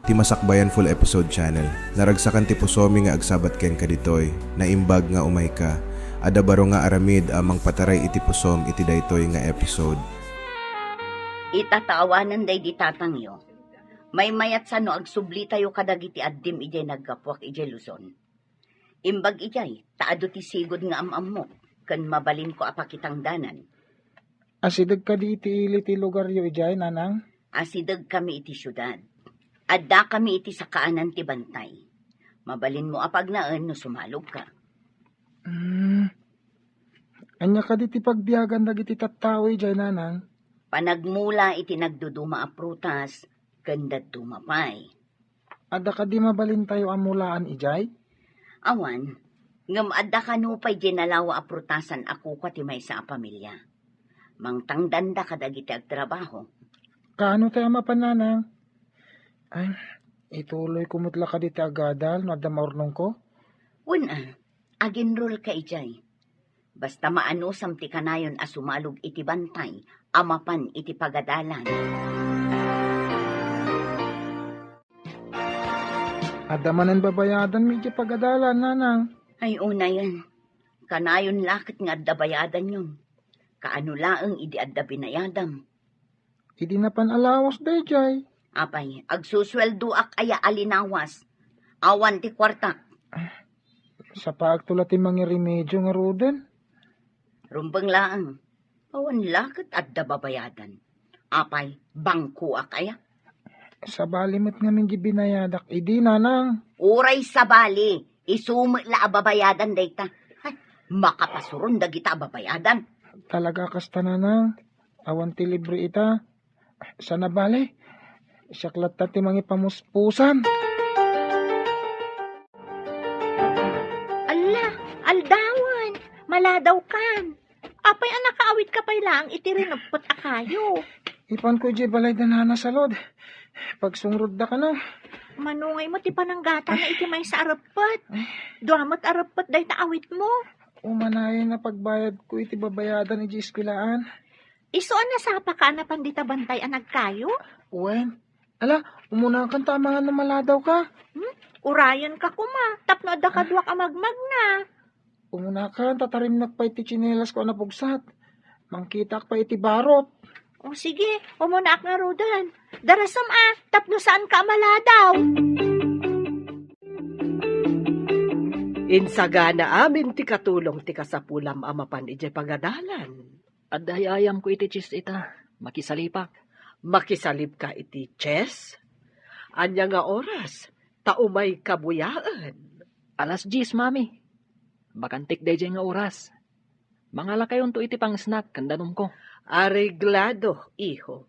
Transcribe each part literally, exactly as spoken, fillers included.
Ti Masakbayan Full Episode Channel. Naragsakan ti pusomi nga agsabat kenka ditoy. Naimbag nga umayka. Adda baro nga aramid a mangpataray iti pusom iti daytoy nga episode. Ita ta awanen daydi tatangyo. Maymayatsa no agsublitayo kadagiti addim idiay naggapuak idiay Luzon. Imbag idiay, ta adu ti sigud nga am-ammok, ken mabalinko a pakitangdanan. Asideg kadi iti ili ti lugaryo idiay, Nanang? Asideg kami iti siudad. Adda kami iti sakaanan ti bantay. Mabalinmo a pagnaen no sumalogka. Hmm. Ania kadi ti pagbiagan dagiti tattao idiay, Nanang? Panagmula iti nagduduma a prutas, ken dadduma pay. Adda kadi mabalintayo a mulaan idiay? Awan, ngem adda kano pay di nalawa a prutasan a kukua ti maysa a pamilia. Mangtangdanda kadagiti agtrabaho. Kaano tay a mapan, Nanang? Ay, ituloyko met la kadi ti agadal no adda maurnongko? Wen a, aginrolka idiay. Basta maanusam ti kanayon a sumalog iti bantay a mapan iti pagadalan. Adda manen babayadanmi iti pagadalan, Nanang? Ay, unayen. Kanayon la ket nga adda bayadanyon. Kaano laeng idi adda binayadam? Idi napan a lawas daydiay. Apay, agsusueldoak aya a linawas? Awan ti kuartak. Sapaakto la ti mangiremedio ngaruden. Rumbeng laeng. Awan la ket adda babayadan. Apay, bangkoak aya? Sabali met ngamin di binayadak idi, Nanang. Uray sabali, isu met la a babayadan dayta. Ay, makapasuron dagita a babayadan. Talaga kasta, Nanang. Awan ti libre ita. Saan a bale? Siak latta ti mangipamuspusan. Alla, aldawen, maladawkan. Apay a nakaawitka pay laeng iti rineppet a kayo? Ipanko idiay balay da Nana Salud. Pagsungrod da kano. Mano ngay met ti pananggatangna iti maysa a reppet? Dua met a reppet dayta awitmo. Umanayen a pagbayadko iti babayadan idiay eskuelaan. Isu a nasapaka a napan dita bantay a nagkayo? Wen, ala, umunakan ta amangan no maladawka. Hmm? Urayenka koma, tapno adda kaduak a magmagna. Umunakan, ta tarimnak pay ti tsinelasko a napugsat. Mangkitaak pay iti barot. O sige, umunaak ngaruden. Darasem a, tapno saanka a maladaw. Insagana amin ti katulong ti kasapulam a mapan idiay pagadalan. Adda ay-ayamko iti chess ita. Makisalipak. Makisalipka iti chess? Ania nga oras? Ta umayka buyaen. Alas dies, Mami. Bakantik daydiay nga oras. Mangalakayonto iti pang-snack ken danumko. Areglado, iho.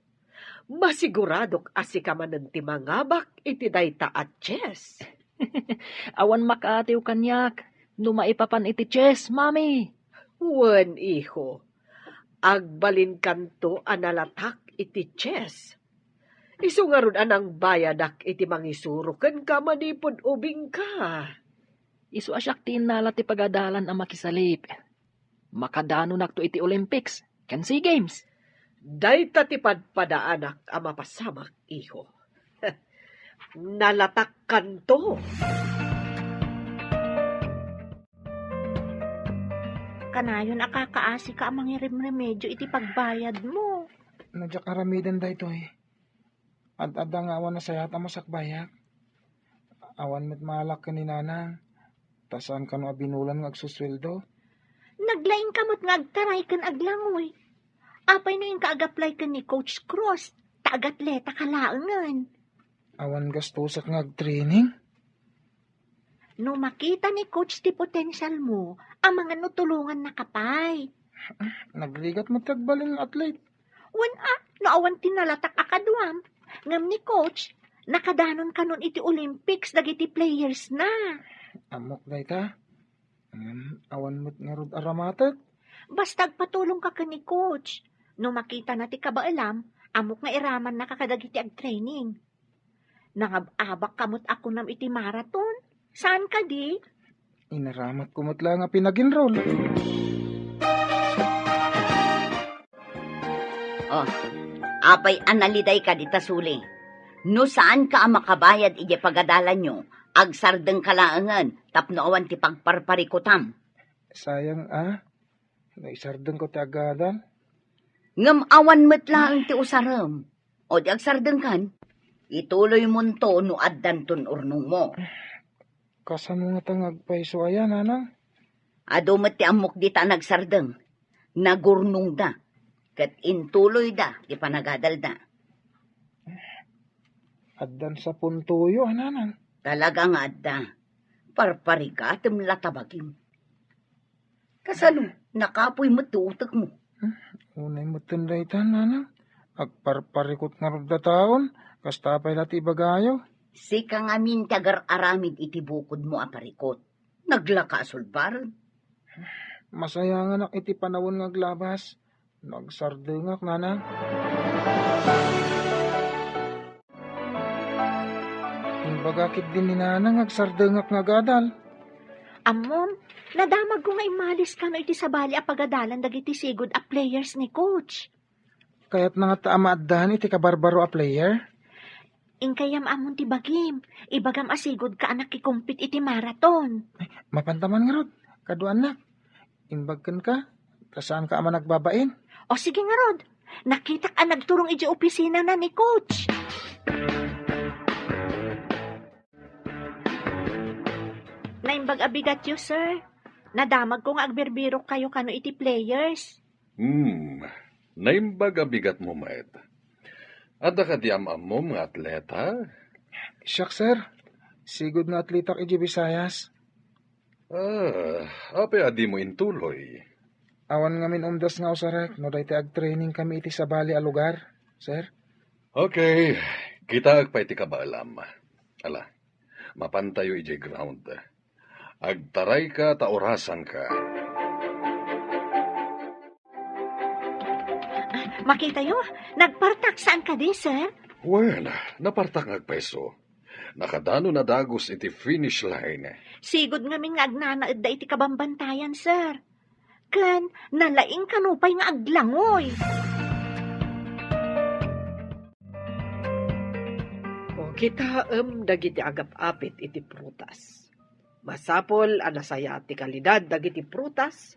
Masiguradok a sika manen ti mangabak iti dayta a chess. Awan makaatiw kaniak no maipapan iti chess, Mami. Wen, iho. Agbalinkanto a nalatak iti chess. Isu ngarud a nangbayadak iti mangisuro kenka manipud ubingka. Isu a siak ti innala ti pagadalan a makisalip. Makadanonakto iti Olympics ken SEA Games. Dayta ti padpadaanak a mapasamak, iho. Nalatakkanto. Kanayon a kakaasika a mangirimremedio iti pagbayadmo. No diak aramiden daytoy, ad-adda nga awan nasayaat a masakbayak. Awan met maalak ken ni Nanang, ta saan kano a binulan nga agsusueldo. Naglaingka met nga agtaray ken aglangoy. Apay no inka ag-apply ken ni Coach Cruz, ta agatleta ka laengen. Awan gastusak nga agtraining? No makita ni Coach ti potensialmo, amangan no tulongannaka pay. Nagrigat met ti agbalin nga athlete. Wen a, no awan ti nalatak a kaduam. Ngem ni Coach, nakadanon kanon iti Olympics dagiti players na. Ammok dayta. Ngem awan met ngarud aramatek. Basta agpatulongka ken ni Coach. No makitana ti kabaelam, ammok nga iramannaka kadagiti agtraining. Nangab-abakka met a kunam iti marathon. Saan kadi? Inaramatko met la nga pinag-enroll. Oh, apay a nalidayka dita suli? No saanka a makabayad idiay pagadalanyo, agsardengka laengen tapno awan ti pagparparikutam. Sayang a, no isardengko ti agadal. Ngem awan met laeng ti usarem. O di agsardengkan, ituloymonto no addanton urnongmo. Kasano ngata nga agpayso aya, nanang? Adu met ti ammok dita a nagsardeng. Nagurnongda, ket intuloyda ti panagadalda. Addan sa puntoyo, a, nanang? Talaga nga adda. Parparigatem la ta bagim. Kasano? Nakapuy met ti utekmo. Hmm, unay metten dayta, nanang. Agparparikut ngarud dataon, kasta pay la ti ibagayo. Sika ngamin ti agar-aramid iti bukodmo a parikut. Naglaka a sulbaren. Masayanganak iti panawen nga aglabas. No agsardengak, nanang. Imbaga ketdi ni nanang nga agsardengak nga agadal. Ammom, nadamagko nga immalis kano iti sabali a pagadalan dagiti sigud a players ni coach. Kayatna ngata a maaddan iti kabarbaro a player? Inkayam ammon ti bagim, ibagam a sigudka a nakikompete iti marathon. Ay, mapanta man ngarud, kaduaannak. Imbag kenka, ta saanka a managbabain. O sige ngarud, nakitak a nagturong idiay opisinana ni coach. Naimbag a bigatyo, sir. Nadamagko nga agbirbirokkayo kano iti players. Hmm, naimbag a bigatmo met. Adda kadi am-ammom nga atleta? Siak, sir. Sigud nga atletak idiay Visayas. Ah, apay a dimo intuloy? Awan ngamin umdas nga usarek no dayta agtraining kami iti sabali a lugar, sir. Okay, kitaek pay ti kabaelam. Ala, mapantayo idiay ground. Agtarayka ta orasanka. Makitayo, nagpartak saan kadi, sir? Wen, napartak nga agpayso. Nakadano nadagus iti finish line. Sigud ngamin nga agnanaedda iti kabambantayan, sir. Ken nalaing kano pay nga aglangoy. O, kitaem dagiti agap-apit iti prutas. Masapul a nasayaat ti kalidad dagiti prutas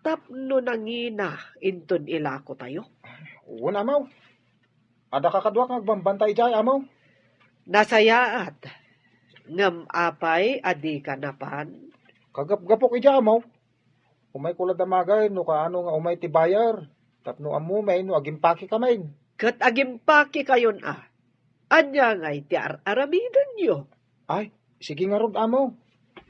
tapno nangina inton ilakotayo. Wen, Amaw. Adda kakaduak nga agbambantay idiay, Amaw. Nasayaat. Ngem apay a dika napan? Kagapgapok idiay, Amaw. Umayko la damagay no kaano nga umay ti buyer, tapno ammomi no agimpakekamin. Ket agimpakekayon a? Ania ngay ti ar-aramidenyo? Ay, sige ngarud, Amaw.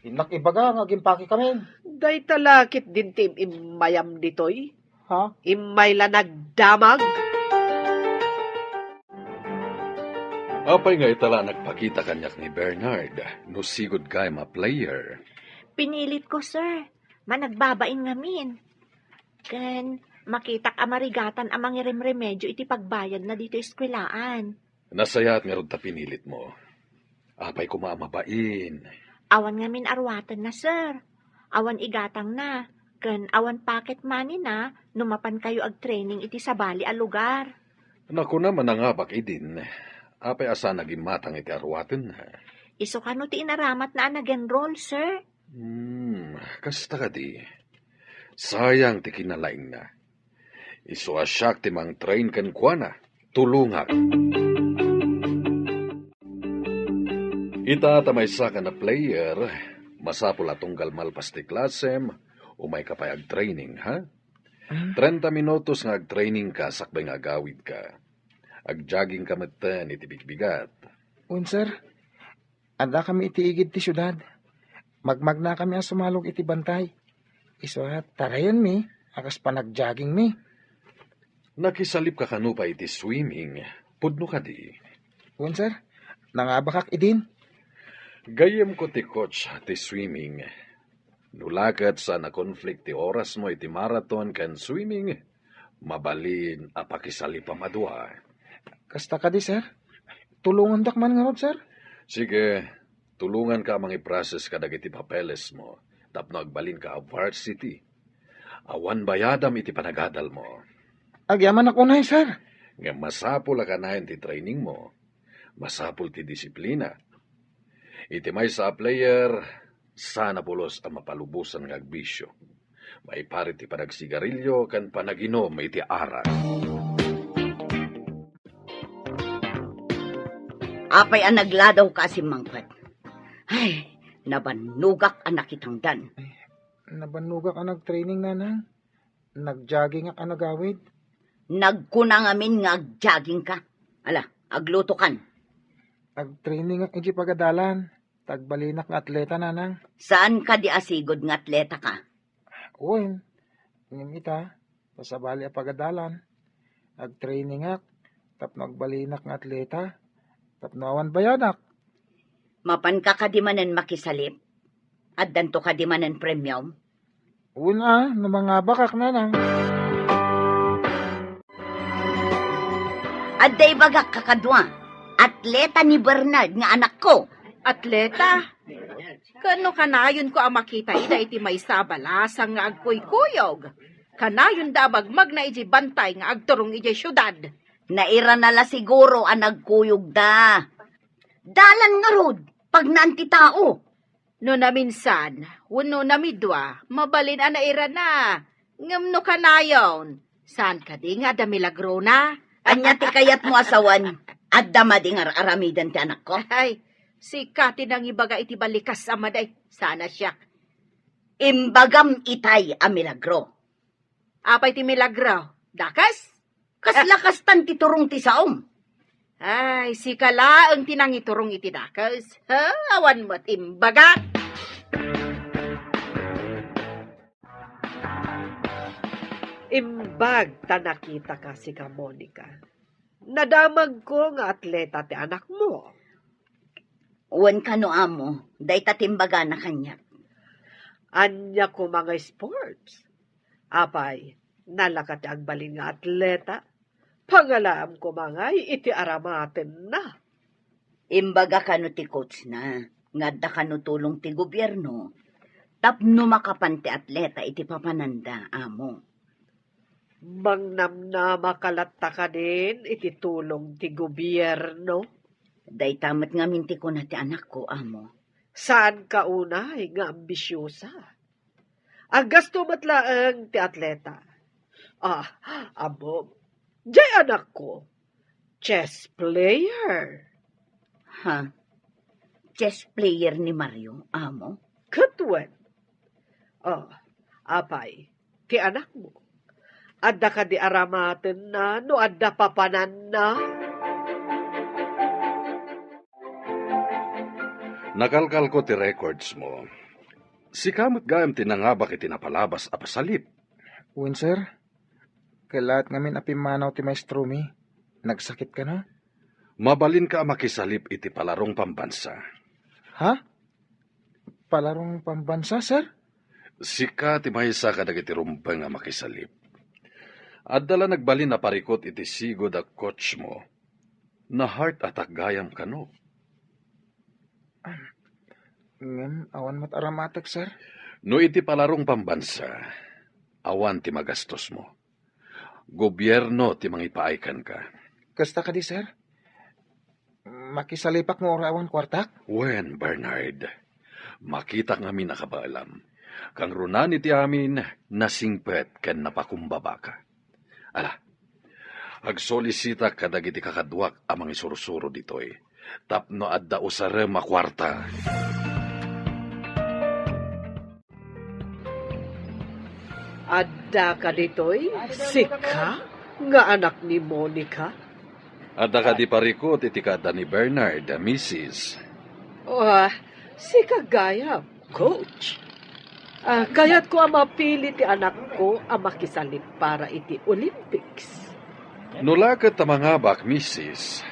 Innak ibaga nga agimpakekamin. Dayta la ketdin ti im-immayam ditoy? Ha? Immay la nagdamag? Apay nga ita la nagpakita kaniak ni Bernard no sigud gayam a player? Pinilitko, sir. Managbabain ngamin. Ken makitak a marigatan a mangiremremedyo iti pagbayadna ditoy eskwelaan. Nasayaat ngarud ta pinilitmo. Apay koma a mabain? Awan ngamin aruatenna, sir. Awan igatangna, ken awan pocket money-na no mapankayo agtraining iti sabali a lugar. Nakuna, manangabak idin. Apay a saan a gimmatang iti aruatenna? Isu kano ti inaramatna a nag-enroll, sir? Hmm, kasta kadi. Sayang ti kinalaingna. Isu a siak ti mangtrain kenkuana. Tulongak. Ita ta maysaka a player, masapul a tunggal malpas ti klasem, umayka pay agtraining, ha? Ah. Trenta minutos nga agtrainingka sakbay nga agawidka. Agjoggingka metten iti bigbigat. Wen, sir. Addakami iti igid ti siudad. Magmagnakami a sumalog iti bantay. Isu a tarayenmi a kas panagjoggingmi. Nakisalipka kano pay iti swimming? Pudno kadi? Wen, sir. Nangabakak idin. Gayyemko ti coach ti swimming. No la ket saan a conflict ti orasmo iti marathon ken swimming, mabalin a pakisalipam a dua. Kasta kadi, sir? Tulongandak man ngarud, sir? Sige, tulonganka a mangiprocess kadagiti papelesmo tapno agbalinka a varsity. Awan bayadam iti panagadalmo. Agyamanak unay, sir. Ngem masapul a kanayon ti trainingmo. Masapul ti disiplina. Iti maysa a player, saan a pulos a mapalubosan nga agbisio. Maiparit ti panagsigarilyo ken panaginum iti arak. Apay a nagladawka a simmangpet? Ay, nabannogak a nakitangdan. Nabannogak a nagtraining, Nanang. Nagjoggingak a nagawid. Nagkuna ngamin nga agjoggingka. Ala, aglutokan. Agtrainingak iti pagadalan. Ta agbalinak nga atleta, Nanang. Saan kadi a sigud nga atletaka? Wen, ngem ita, ta sabali a pagadalan, agtrainingak tapno agbalinak nga atleta, tapno awan bayadak. Mapanka kadi manen makisalip? Addanto kadi manen premium? Wen a, no mangabakak, Nanang. Adda ibagak kakadua, atleta ni Bernard nga anakko. Atleta? Ken no kanayonko a makita ida iti maysa a balasang nga agkuykuyog, kanayonda a magmagna idiay bantay nga agturong idiay siudad. Nairana la siguro a nagkuyogda. Dalan ngarud, pagnaan ti tao. No naminsan, wenno namidua, mabalin a nairana. Ngem no kanayon, saan kadi nga adda milagrona? Ania ti kayatmo a sawen? Adda madi nga ar-aramiden ti anakko? Ay, sika ti nangibaga iti balikas a madi. Saan a siak. Imbagam itay a milagro. Apay ti milagro? Dakes? Kasla kastan ti turong ti saom. Ay, sika laeng ti nangiturong iti dakes. Ha? Awan met imbagak. Imbag ta nakitaka, sika, Monica. Nadamagko nga atleta ti anakmo. Wen kano, amo, dayta ti imbagana kaniak. Ania koma nga sports? Apay, nalaka ti agbalin nga atleta? Pangalaam koma ngay iti aramatenna. Imbaga kano ti coachna nga adda kano tulong ti gobierno tapno makapan ti atleta iti papananda, amo. Mangnamnamaka latta kadin iti tulong ti gobierno? Dayta met ngamin ti kuna ti anakko, amo. Saanka unay nga ambisiosa. Aggasto met laeng ti atleta. Ah, ammom, diay anakko, chess player. Ha? Chess player ni Mario, amo? Ket wen. Ah, apay, ti anakmo? Adda kadi aramatenna no adda papananna? Nakalkalko ti records mo. Sika met gayam ti nangabak iti napalabas a pasalip. Wen, sir. Kellaat ngamin a pimmanaw ti maestromi. Nagsakit kano? Mabalinka a makisalip iti palarong pambansa. Ha? Palarong pambansa, sir? Sika ti maysa kadagiti rumbeng a makisalip. Adda la nagbalin a parikut iti sigud a coach mo. Na-heart attack gayam kano? Ngem awan met aramatek, sir. No iti palarong pambansa, awan ti magastos mo. Gobierno ti mangipaay kenka. Kasta kadi, sir? Makisalipak no uray awan kuartak? Wen, Bernard. Makitak ngamin a kabaelam. Kangrunaan iti amin, nasingpet ken napakumbabaka. Ala, agsolisitak kadagiti kakaduak a mangisursuro ditoy, tapno adda usarem a kuarta. Adda kaditoy, sika nga anak ni Monica? Adda kadi parikut iti kaadda ni Bernard, misis? Ah, sika gayam, coach. Ah, kayatko a mapili ti anakko a makisalip para iti Olympics. No la ket ta mangabak, misis.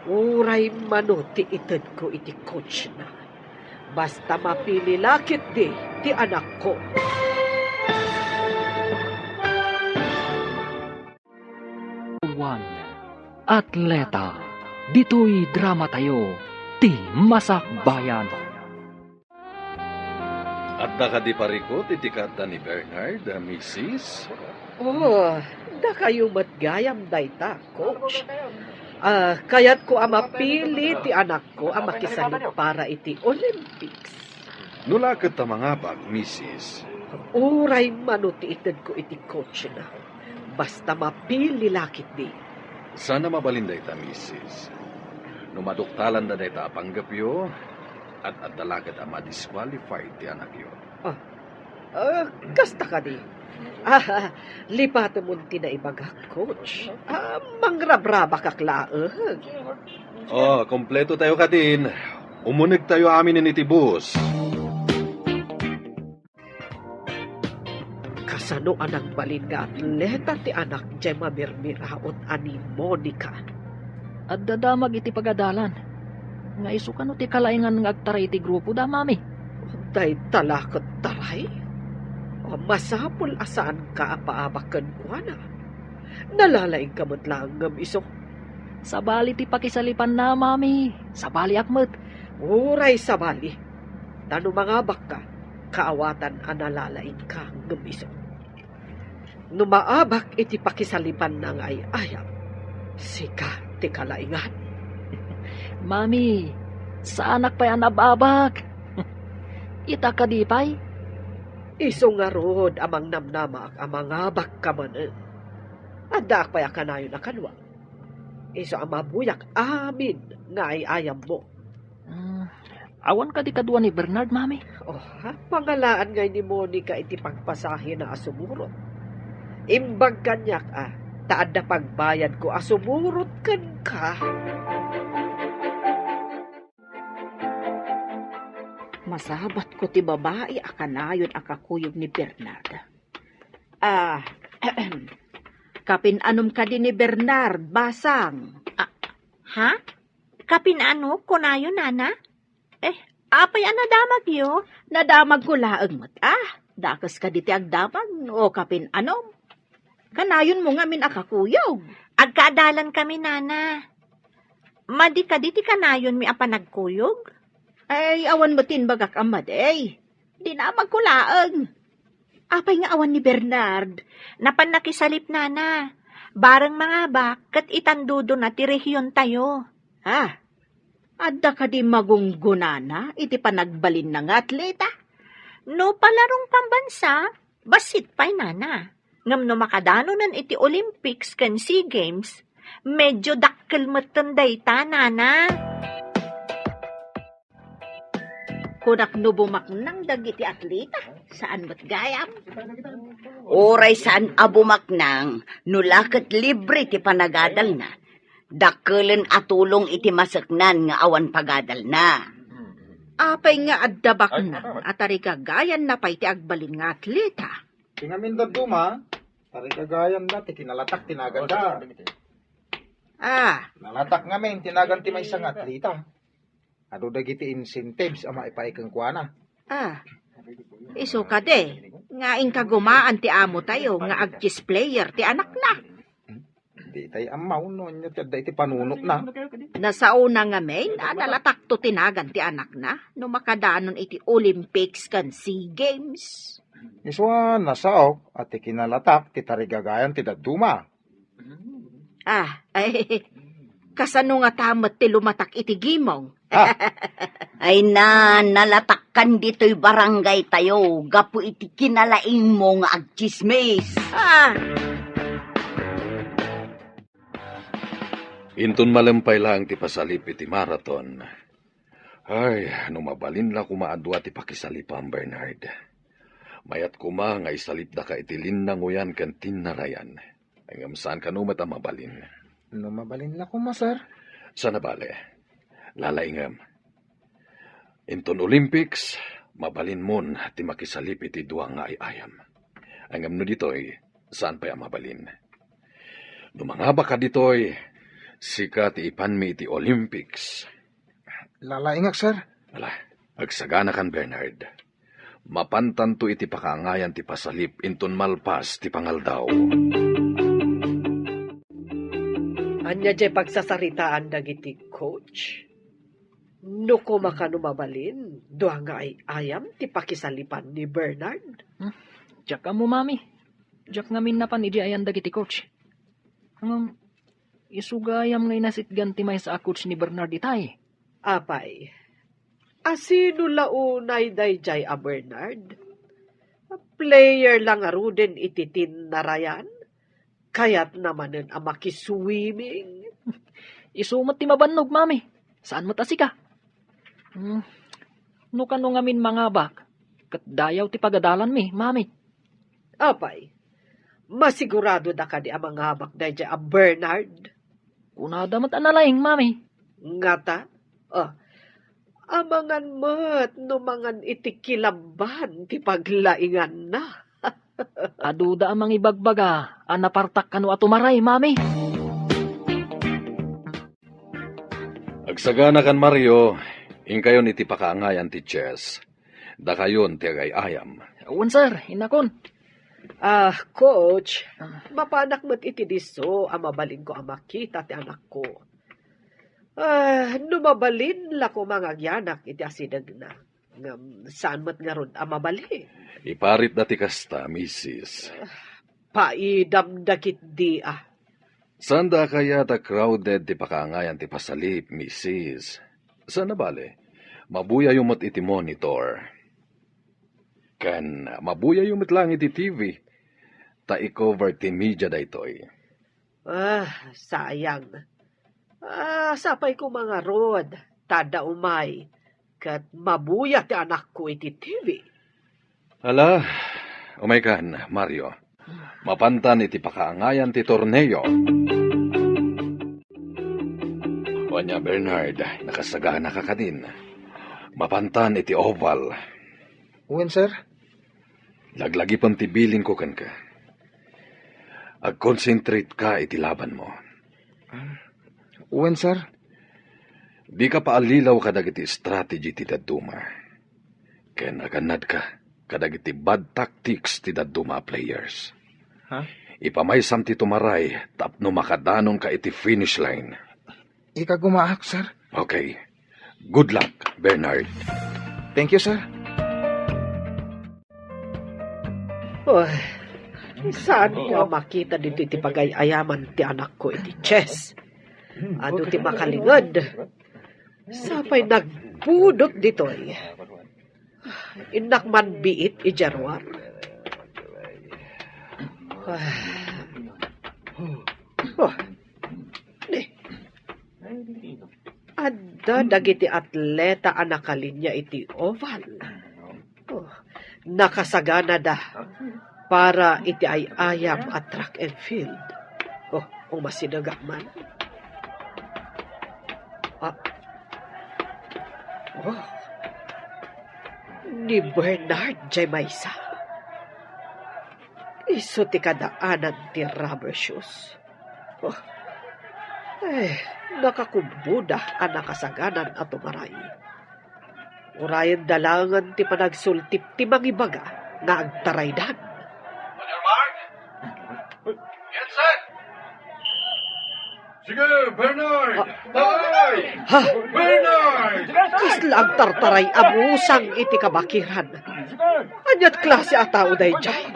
Uray mano ti itedko iti coachna. Basta mapili la ketdi ti anakko. One, atleta. Ditoy dramatayo, ti Masakbayan. Adda kadi parikut iti kaadda ni Bernard, misis? Oh, dakayo met gayam dayta, coach. Ah, kayatko a mapili ti anakko a makisalip para iti Olympics. No la ket ta mangabak, misis. Uray mano ti itedko iti coachna. Basta mapili la ketdi. Saan a mabalin dayta, misis. No maduktalanda dayta a panggepyo, ad-adda la ket a ma-disqualified ti anakyo. Ah, ah, kasta kadi. Ah, lipatemon ti naibagak, coach. Ah, mangrabrabakak laeng. Oh, kompleto tayo kadin. Umuneg tayo aminen iti bus. Kasano a nagbalin nga atleta ti anak jay mamirmiraot a ni Monica? Adda damag iti pagadalan. Nga isu kano ti kalaingan nga agtaray iti grupo da, mami? Dayta la ket taray? O, masapul a saanka a paabak kenkuana. Nalalaingka met laeng ngem isu. Sabali ti pakisalipanna, mami. Sabaliak met. Uray sabali. Ta no mangabakka, kaawatan a nalalaingka ngem isu. No maabak iti pakisalipanna nga ay-ayam, sika ti kalaingan. Mami, saanak pay a nab-abak. Ita kadi pay? Isu ngarud a mangnamnamak a mangabakka manen. Addaak pay a kanayon a kalua. Isu a mabuyak amin nga ay-ayammo. Hmm, awan kadi kadua ni Bernard, mami? Oh, ha? Pangalaan ngay ni Monica iti pagpasahina a sumurot. Imbag kaniak, a, ta adda pagbayadko a sumurot kenka. Masabatko ti babai a kanayon a kakuyog ni Bernard. Ah, kapin-anom kadi ni Bernard, basang? Ah, ha? Kapin-ano, kunayo, nana? Eh, apay a nadamagyo? Nadamagko laeng met, ah. Dakes kadi ti agdamag, o kapin-anom. Kanayonmo ngamin a kakuyog. Agkaadalan kami, nana. Madi kadi ti kanayonmi a panagkuyog? Ay, awan met ti imbagak a madi. Dinamagko laeng. Apay nga awan ni Bernard? Napan nakisalip, nana. Bareng mangabak, ket itandudona ti rehiontayo. Ah, adda kadi magunggonana iti panagbalinna nga atleta? No palarong pambansa, bassit pay, nana. Ngem no makadanonen iti Olympics ken Sea Games, medyo dakkel metten dayta, nana. Kunak no bumaknang dagiti atleta, saan met gayam? Uray saan a bumaknang, no la ket libre ti panagadalna. Dakkelen a tulong iti maseknan nga awan pagadalna. Apay nga adda baknang a tarigagayanna pay ti agbalin nga atleta? Ti ngamin dadduma, tarigagayanna ti kinalatak ti naganda. Ah. Nalatak ngamin ti nagan ti maysa nga atleta. Adu dagiti incentives a maipaay kenkuana. Ah. Isu kadi, nga inkagumaan ti amo tayo nga ag-chess player ti anakna. Di tay ammaw no anya ti adda iti panunotna. Nasaona ngamin a nalatakto ti nagan ti anakna no makadanon iti Olympics ken Sea Games. Isu a nasaok a ti kinalatak ti tarigagayan ti dadduma. Ah, ay, kasano ngata met ti lumatak iti gimong? Ah. Ay na, nalatakkan ditoy barangay tayo gapu iti kinalaingmo nga agtsismis. Ah. Inton malem pay laeng ti pasalip iti marathon. Ay, no mabalin la koma a dua ti pakisalipam, Bernard. Mayat koma nga isalipdaka iti linnangoyan ken tinnarayan. Ngem saan kano met a mabalin. No mabalin la koma, sir? Saan a bale. Lalaingem. Inton Olympics, mabalinmon ti makisalip iti dua nga ay-ayam. Ngem no ditoy, saan pay a mabalin. No mangabaka ditoy, sika ti ipanmi iti Olympics. Lalaingak, sir. Ala, agsaganakan, Bernard. Mapantanto iti pakaangayan ti pasalip inton malpas ti pangaldaw. Ania jay pagsasaritaan dagiti coach? No koma kano mabalin, dua nga ay-ayam ti pakisalipan ni Bernard? Hmm, diak ammo, mami. Diak ngamin napan idi ayan dagiti coach. Ngem, Isu gayam nga inasitgan ti maysa a coach ni Bernard itay. Apay, asino la unay daydiay a Bernard? Player la ngaruden iti Team Narayan? Kayatna manen a makiswimming? Isu met ti mabannog, Mami. Saan met a sika? Hmm. No kano ngamin mangabak, ket dayaw ti pagadalanmi, Mami. Apay, masiguradoda kadi a mangabak daydiay a Bernard? Kunada met a nalaing, Mami. Ngata? Ah, amangan met no mangan iti kilabban ti paglainganna. Aduda a mangibagbaga a napartak kano a tumaray, Mami. Agsaganakan, Mario, inkayon iti pakaangayan ti chess. Dakayon ti agay-ayam. Wen, sir, innakon. Ah, coach, mapanak met iti disso a mabalinko a makita ti anakko. Ah, no mabalin la koma nga agyanak iti asidegna. Ngem saan met ngarud a mabalin? Iparitda ti kasta, misis. Paidamda ketdi a. Saanda a kayat a crowded ti pakaangayan ti pasalip, misis. Saan a bale, mabuyayo met iti monitor. Ken mabuyayo met laeng iti T V. Ta i-cover ti media daytoy. Ah, sayang. Ah, sapay koma ngarud, ta adda umay, ket mabuya ti anakko iti T V. Ala, umaykan, Mario. Mapantan iti pakaangayan ti torneo. Ania, Bernard, nakasaganaka kadin. Mapantan iti oval. Wen, sir? Laglagipem ti bilinko kenka. Agconcentrate ka iti labanmo. Wen, sir? Dika paallilaw kadagiti strategy ti dadduma. Ken agannadka kadagiti bad tactics ti dadduma a players. Ha? Ipamaysam ti tumaray tapno makadanonka iti finish line. Ikagumaak, sir. Okay. Good luck, Bernard. Thank you, sir. Oy, saanko a makita ditoy ti pagay-ayaman ti anakko iti chess. Adu ti makalinged. Sapay nagpudot ditoy. Innak man biit idiay ruar. Ah. Oh. Ni. Adda dagiti atleta a nakalinia iti oval. Oh, nakasaganada para iti ay-ayam a track and field. Oh, umasidegak man. Ah. Oh. Ni Bernard diay maysa. Isu ti kadaanan ti rubber shoes. Oh. Eh, nakakubboda a nakasaganan a tumaray. Urayenda laengen ti panagsultip ti mangibaga nga agtaraydan. Yes, sir. Sige, Bernard! Ah. Taray! Ha? Bernard! Kasla agtartaray a musang iti kabakiran. Aniat klase a tao daydiay?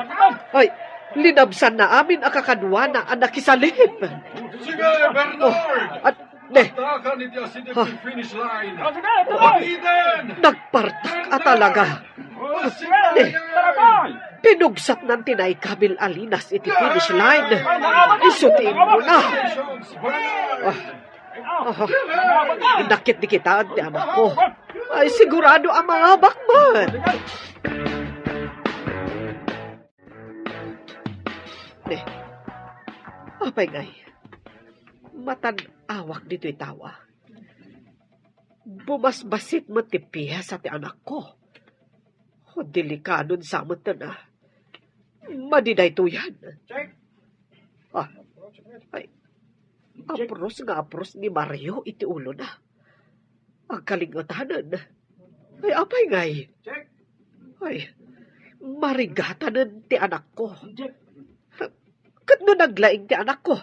Ay, linabsanna amin a kakaduana a nakisalip. Sige, Bernard! Oh, at, ne. Atakan iti asideg ti finish line. Nagpartak a talaga. Pinugsak nan ti naikabil a linas iti finish line. Isu ti immuna. Ah, ah, nakit di kitaan ti anakko. Ay, sigurado a mangabak man. Ne, apay ngay, matan-awak ditoy tawa. Bumasbasit met ti piesa ti anakko. O, delikadon sa met na. Madi daytoyan. Check. Ah, ay, check. Apros nga apros ni Mario iti ulona. Agkalingetanen. Ay, apay ngay? Check. Ay, marigatanen ti anakko. Check. Ket no naglaing ti anakko?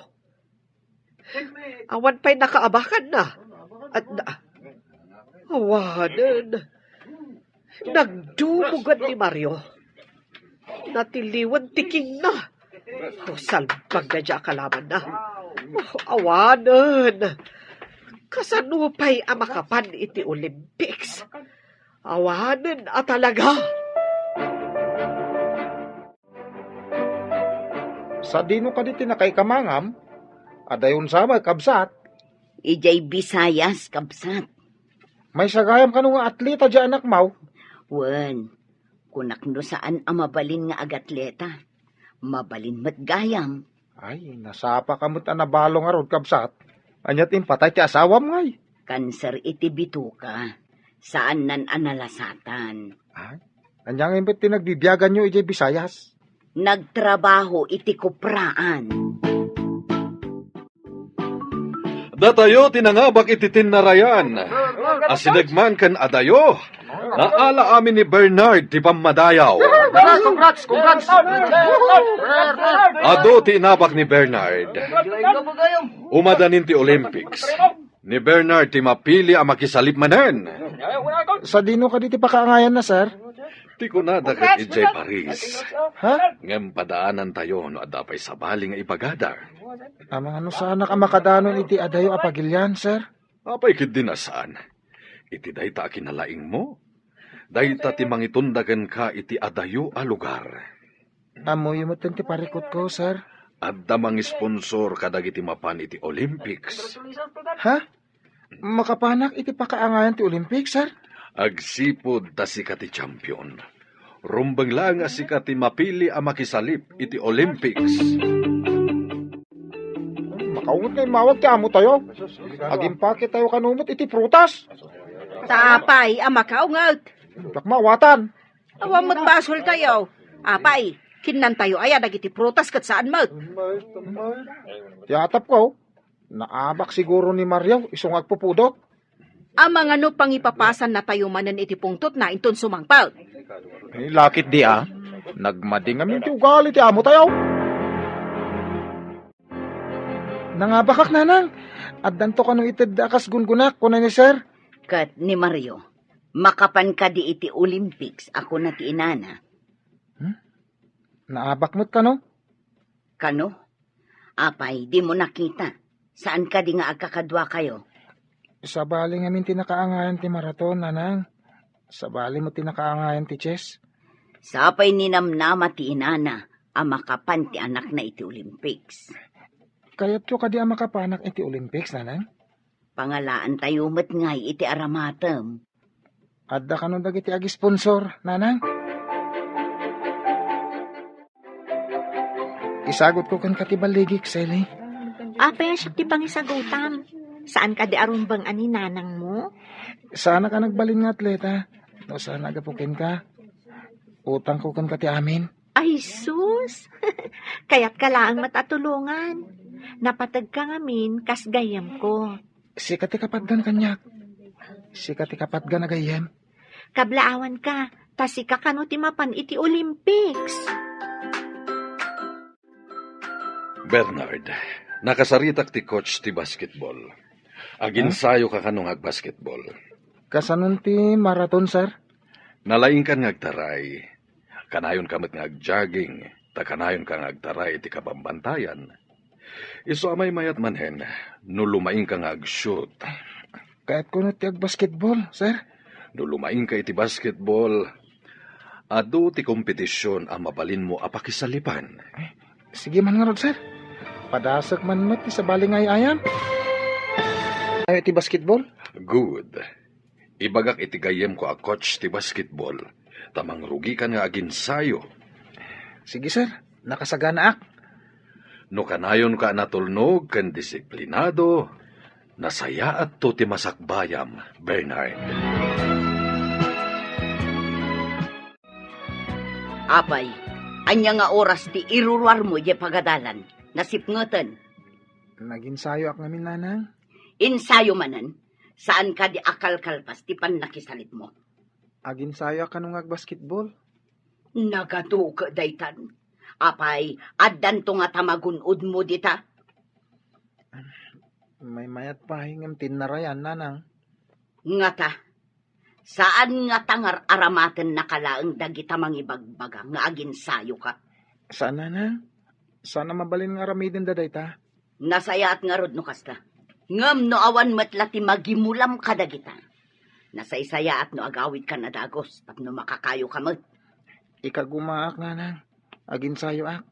Awan pay nakaabakanna. At na, awanen. Nagdumogad ni Mario. Natiliwan ti kingna. O, salbag na dia a kalabanna. Awanen. Kasano pay a makapan iti Olympics? Awanen a talaga. Sadino kadi ti nakaikamangam? Adayon sa met, kabsat. Idiay Visayas, kabsat. Maysa gayam kano nga atleta diay anakmo? Wen, kunak no saan a mabalin nga agatleta. Mabalin met gayam. Ay, nasapaka met a nabalo ngarud, kabsat. Ania ti impatay ti asawam ngay? Kanser iti bituka. Saannan a nalasatan. Ay, ania ngay met ti nagbibiaganyo idiay Visayas? Nagtrabaho iti kupraan. Datayo ti nangabak iti tinnarayan a sinegman ken adayo. Naala amin ni Bernard ti pammadayaw. Congrats, congrats, congrats. Adu ti inabak ni Bernard. Umadanin ti Olympics. Ni Bernard ti mapili a makisalip manen. Sadino kadi ti pakaangayanna, sir? Ti kunada ket idiay Paris. Ha? Ngem padaanantayo no adda pay sabali nga ibagada. Amangan no saanak a makadanon iti adayo a pagilian, sir? Apay ketdi a saan. Iti dayta a kinalaingmo, dayta ti mangitunda kenka iti adayo a lugar. Ammoyo metten ti parikutko, sir. Adda mangisponsor kadagiti mapan iti Olympics. Ha? Makapanak iti pakaangayan ti Olympics, sir? Agsipud ta sika ti champion. Rumbeng laeng a sika ti mapili a makisalip iti Olympics. Makaunget nga immawag ti amotayo. Agimpaketayo kano met iti prutas. Ta apay a makaunget? Diak maawatan. Awan met basoltayo. Apay, kinnantayo aya dagiti prutas ket saan met? Ti atapko, naabak siguro ni Mario, isu nga agpupudot. Amangan no pangipapasannatayo manen iti pungtotna inton sumangpet. Eh, lakit di a. Nagmadi ngamin ti ugali ti amotayo. Nangabakak, nanang. Addanto kano itedda a kas gungonak, kuna ni sir. Ket ni Mario, makapan kadi iti Olympics a kuna ti inana. Hmm? Naabak met kano? Kano? Apay, dimo nakita? Saan kadi nga agkakaduakayo? Sabali ngamin ti nakaangayan ti maraton, nanang. Sabali met ti nakaangayan ti chess. Sapay ninamnama ti inana a makapan ti anakna iti Olympics. Kayatyo kadi a makapanak iti Olympics, nanang? Pangalaantayo met ngay iti aramatem. Adda kano dagiti agisponsor, nanang? Isagutko kenka ti balligik, Sally. Apay a siak ti pangisagutam? Saan kadi a rumbeng a ni nanangmo? Saanak a nagbalin nga atleta. No saan a gapu kenka, utangko kenka ti amin. Ay, sus! Kayatka laeng met a tulongan. Napategka ngamin kas gayyemko. Sika ti kapatgan kaniak. Sika ti kapatgan a gayyem. Kablaawanka, ta sika kano ti mapan iti Olympics. Bernard, nakasaritak ti coach ti basketball. Aginsayoka kano nga agbasketball. Kasanon ti maraton, sir? Nalaingkan nga agtaray. Kanayonka met nga agjogging, ta kanayonka nga agtaray iti kabambantayan. Isu a maymayat manen no lumaingka nga agshoot. Kayatko no ti agbasketball, sir. No lumaingka iti basketball, adu ti kompetisyon a mabalinmo a pakisalipan. Sige man ngarud, sir. Padasek man met ti sabali nga ay-ayam. Ayaw iti basketball? Good. Ibagak iti gayyemko a coach ti basketball, ta mangrugikan nga aginsayo. Sige, sir. Nakasaganaak. No kanayonka a natulnog ken disiplinado, nasayaatto ti masakbayam, Bernard. Apay, ania nga oras ti iruruarmo idiay pagadalan? Nasipngeten. Naginsayoak ngamin, nanang. Insayo manen? Saan kadi a kalkalpas ti pannakisalipmo? Aginsayoak kano nga agbasketball. Nagaduke daytan. Apay, addanto ngata magun-odmo dita? Maymayat pay ngem tinnarayan, nanang. Ngata, saan ngata nga ar-aramidennaka laeng dagita mangibagbaga nga aginsayoka? Saan, nanang. Saan a mabalin nga aramidenda dayta. Nasayaat ngarud no kasta. Ngem no awan met la ti magimulam kadagita, nasaysayaat no agawidkan a dagus tapno makakayoka met. Ikagumaak, nanang. Aginsayoak.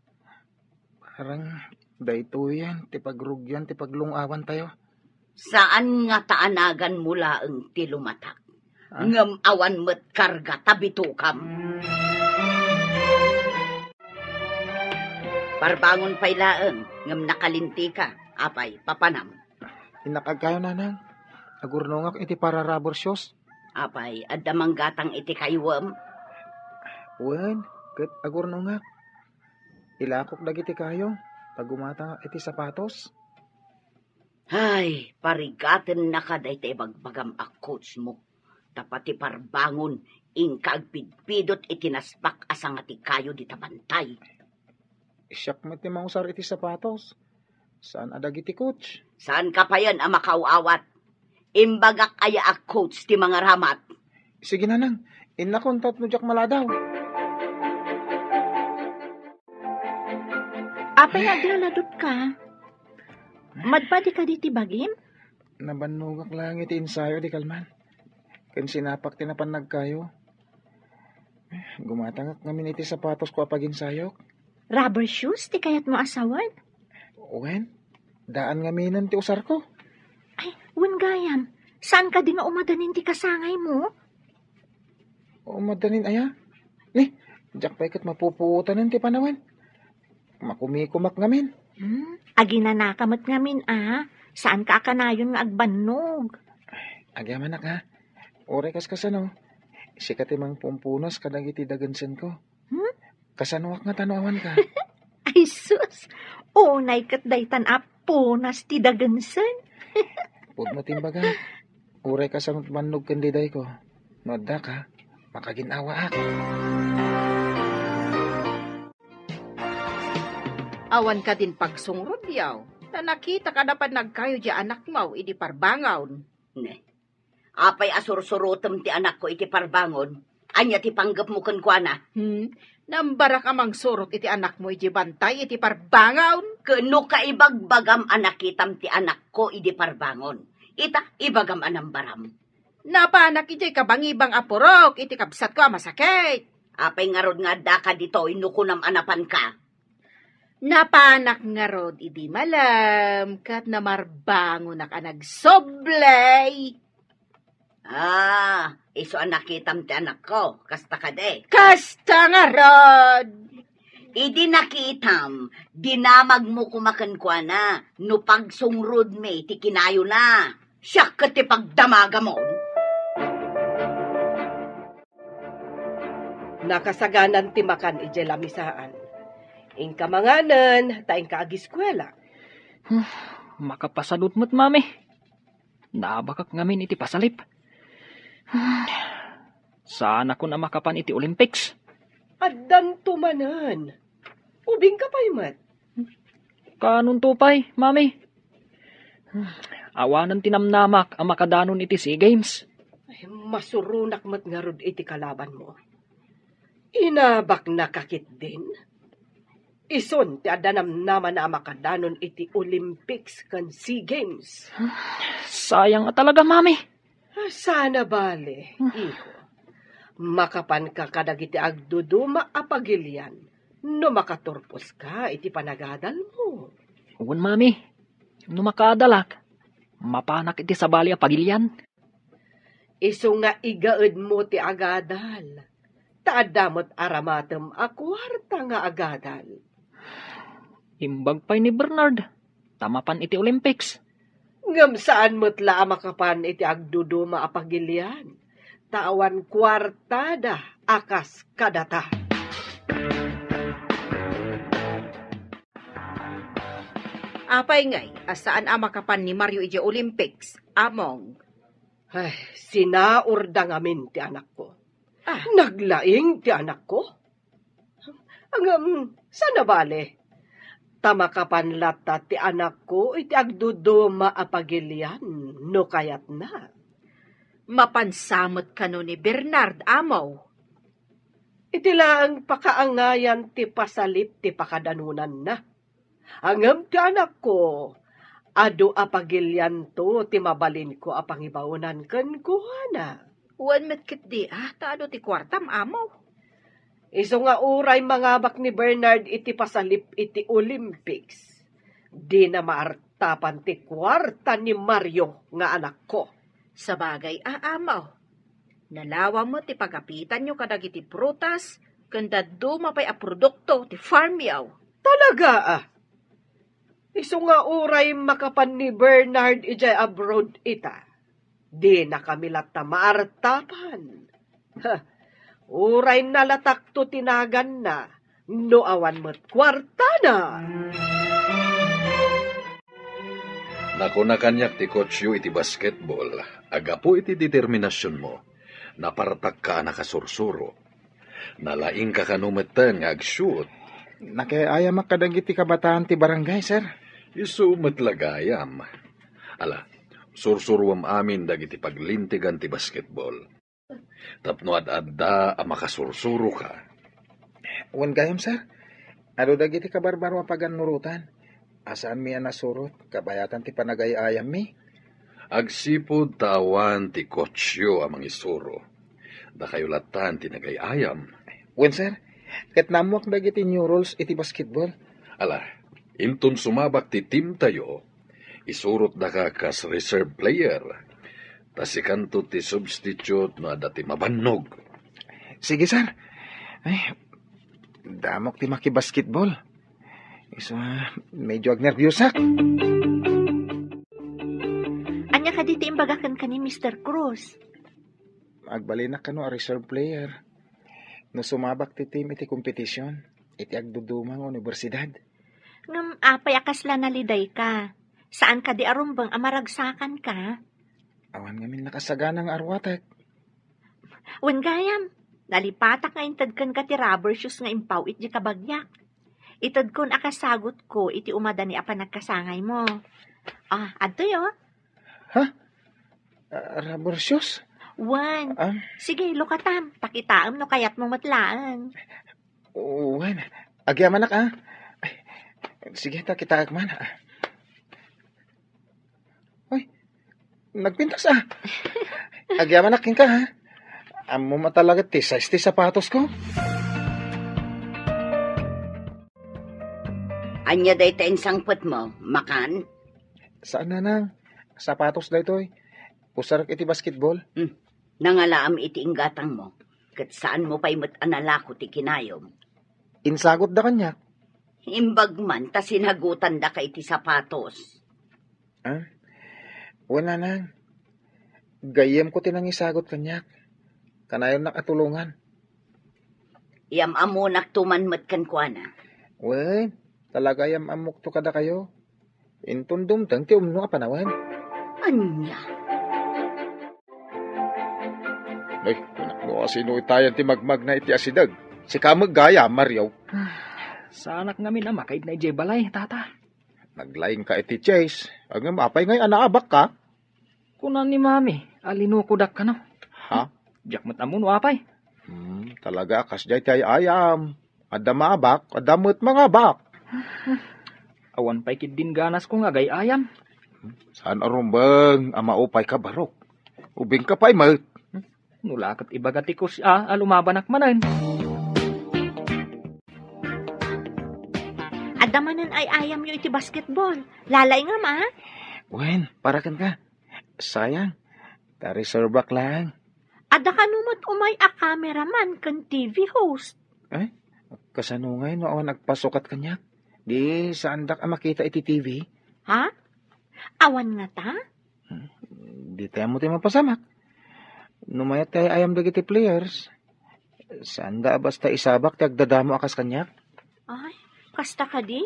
Parang daytoyen ti pagrugian ti paglung-awantayo. Saan nga ta anaganmo laeng ti lumatak. Ah? Ngem awan met karga ta bitokam. Parbangon pay laeng, ngem nakalintika. Apay, papanam? Innak agkayo, nanang. Agurnongak iti para-rubber shoes. Apay, adda manggatang iti kayuem? Wen, ket agurnongak. Ilakok dagiti kayo, ta gumatangak iti sapatos. Ay, parigatennaka dayta ibagbagam a coach mo. Ta pati parbangon, inka agpidpidot iti naspak a sanga ti kayo dita bantay. Siak met ti mangusar iti sapatos. Saan a dagiti coach? Saanka payen a makaaw-awat? Imbagak aya a coach ti mangaramat? Sige, nanang. Innakon tapno diak maladaw. Apay nga aglaladutka? Madpadi kadi ti bagim? Nabannogak laeng iti ensayo, di kalman. Ken sinapak ti napannag kayo. Gumatangak ngamin iti sapatosko a pag-ensayok. Rubber shoes ti kayatmo a sawen? Wen, daan ngaminen ti usarko. Ay, wen gayam. Saan kadi nga umadanin ti kasangaymo? Umadanin aya? Ni, diak pay ket mapupuotanen ti panawen. Makumikumak ngamin. Hmm, aginanaka met ngamin a. Saanka a kanayon nga agbannog. Agyamanak, ha? Uray kas kasano, sika ti mangpumpunas kadagiti dagensenko. Hmm? Kasanoak nga tano awanka? Ay, sus! Unay ket daytan a punas ti dagensen. Pudno ti imbaga. Uray kasano ti bannog ken didayko. No addaka, makagin-awaak. Awan kadin pagsungrod, yaw. Ta nakita kada pannagkayo di anakmo idi parbangon. Ne. Apay a sursurotem ti anakko iti parbangon? Ania ti panggepmo kenkuana? Hmm? Nambarak a mangsurot iti anakmo iti bantay iti parbangon? Ken no kaibagbagam a nakitam ti anakko idi parbangon, ita, ibagam a nambaram. Napanak idiay kabangibang a purok iti kabsatko a masakit. Apay ngarud nga addaka ditoy no kunam a napanka? Napanak ngarud idi malem ket namarbangonak a nagsublay. Ah, isu a nakitam ti anakko, kasta kadi? Kasta ngarud! Idi nakitam, dinamagmo koma kenkuana no pagsungrudmi ti kinayona. Siak ket ti pagdamagamon. Nakasaganan ti makan idiay lamisaan. Inka manganen, ta inka agiskuela. Hmm, makapasadut met, Mami. Naabakak ngamin iti pasalip. Hmm, saanakon a makapan iti Olympics. Addanto manen. Ubingka pay met. Kaanonto pay, Mami? Awanen ti namnamak a makadanon iti SEA Games. Ay, masuronak met ngarud iti kalabanmo. Inabaknaka ketdin? Isun ti adda namnamana a makadanon iti Olympics ken SEA Games. Sayang a talaga, Mami. Sana bale, iho. Makapanka kadagiti agduduma a pagilian no makaturposka iti panagadalmo. Wen, Mami, no makaadalak, mapanak iti sabali a pagilian. Isu nga igaedmo ti agadal, ta adda met aramatem a kuarta nga agadal. Imbag pay ni Bernard, ta mapan iti Olympics. Ngem saan met la a makapan iti agduduma a pagilian, ta awan kuartada a kas kadata. Apay ngay a saan a makapan ni Mario idiay Olympics, Among? Ay, sinaurda ngamin ti anakko. Ah. Naglaing ti anakko. Ngem, sana bale, ta makapan latta ti anakko iti agduduma a pagilian no kayatna. Mapansa met kano ni Bernard, Amo? Iti laeng pakaangayan ti pasalip ti pakadanonanna. Ngem ti anakko, adu a pagilianto ti mabalinko a pangibaonan kenkuana. Wen met ketdi, ah, ta adu ti kuartam, Amo. Isu nga uray mangabak ni Bernard iti pasalip iti Olympics, dina maartapan ti kuarta ni Mario nga anakko. Sabagay, ah, Amo. Nalawa met ti pagapitanyo kadagiti prutas ken dadduma pay a produkto ti farmyo. Talaga, ah. Isu nga uray makapan ni Bernard idiay abroad ita, dinakami latta maartapan. Ha, uray nalatakto ti naganna no awan met kuartana. Nakuna kaniak ti coachyo iti basketball, a gapu iti determinasionmo, napartakka a nakasursuro. Nalaingka kano metten nga ag-shoot. Nakiay-ayamak kadagiti kabataan ti barangay, sir. Isu met la gayam. Ala, sursuruem amin dagiti paglintegan ti basketball. Tapno ad-adda a makasursuroka. Wen gayam, sir. Adu dagiti kabarbaro a pagannurotan. A saanmi a nasurot, kabayatan ti panagay-ayammi. Agsipud ta awan ti coachyo a mangisuro. Dakayo lattan ti nagay-ayam. Wen, sir. Ket naammoak dagiti new rules iti basketball. Ala, inton sumabak ti teamtayo, isurotdaka kas reserve player. Ta sikanto ti substitute no adda ti mabannog. Sige, sir. Ay, damok ti makibasketball. Isu, ah, medyo agnerbiusak. Ania kadi ti imbaga kenka ni Mister Cruz? Agbalinak kano a reserve player. No sumabak ti team iti kompetisyon, iti agduduma nga universidad. Ngem apay a kasla nalidayka? Saan kadi a rumbeng a maragsakanka? Awan ngamin nakasagana nga arwatek. Wen gayam, nalipatak nga inted kenka ti rubber shoes nga impaw-it diay kabagiak. Itedkon a kasagutko iti umadani a panagkasangaymo. Ah, adtoy, oh. Ha? Ah, rubber shoes? Wen. Ah? Sige, lukatam. Pakitaem no kayatmo met laeng. Wen. Agyamanak, ah. Ay, sige, ta kitaek man, ah. Ay, nagpintas, ah. Agyamanak kenka, ha? Ammom a talaga ti size ti sapatosko. Ania dayta insangpetmo, makan? Saan, nanang. Sapatos daytoy. Usarek iti basketball. Hmm. Nangalaam iti inggatangmo, ket saanmo pay met a nalako ti kinayom. Insagutda kaniak. Imbag man ta sinagutandaka iti sapatos. Ah? Wen, nanang. Gayyemko ti nangisagut kaniak. Kanayonnak a tulongan. Yam-amonakto man met kenkuana. Wen, talaga yam-amokto kadakayo. Inton dumteng ti umno a panawen. Ania? Ay, anak, no asino itayan ti magmagna iti asideg? Sika met gayam, Mario. Saanak ngamin a makaidna idiay balay, tata. Naglaingka iti Chase. Ngem apay ngay a naabakka? Kuna ni Mami a linukodak kano. Ha? Diak met ammo no apay. Hmm, talaga a kasdiay ti ay-ayam. Adda maabak, adda met mangabak. Awan pay ketdin ganasko nga agay-ayam. Saan a rumbeng a maupayka, Barok? Ubingka pay met. No la ket ibaga ti coach a, a lumabanak manen. Adda manen ay-ayamyo iti basketball. Lalaingam, a? Wen, para kenka. Sayang, ta reservak laeng. Adda kano met umay a cameraman ken T V host. Ay, kasano ngay no awan agpasukat kaniak? Di saandak a makita iti T V? Ha? Awan ngata? Hmm, di tayo mo ti mapasamak. No mayat ti ay-ayam dagiti players, saanda a basta isabak ti agdadamo a kas kaniak? Ay, kasta kadi?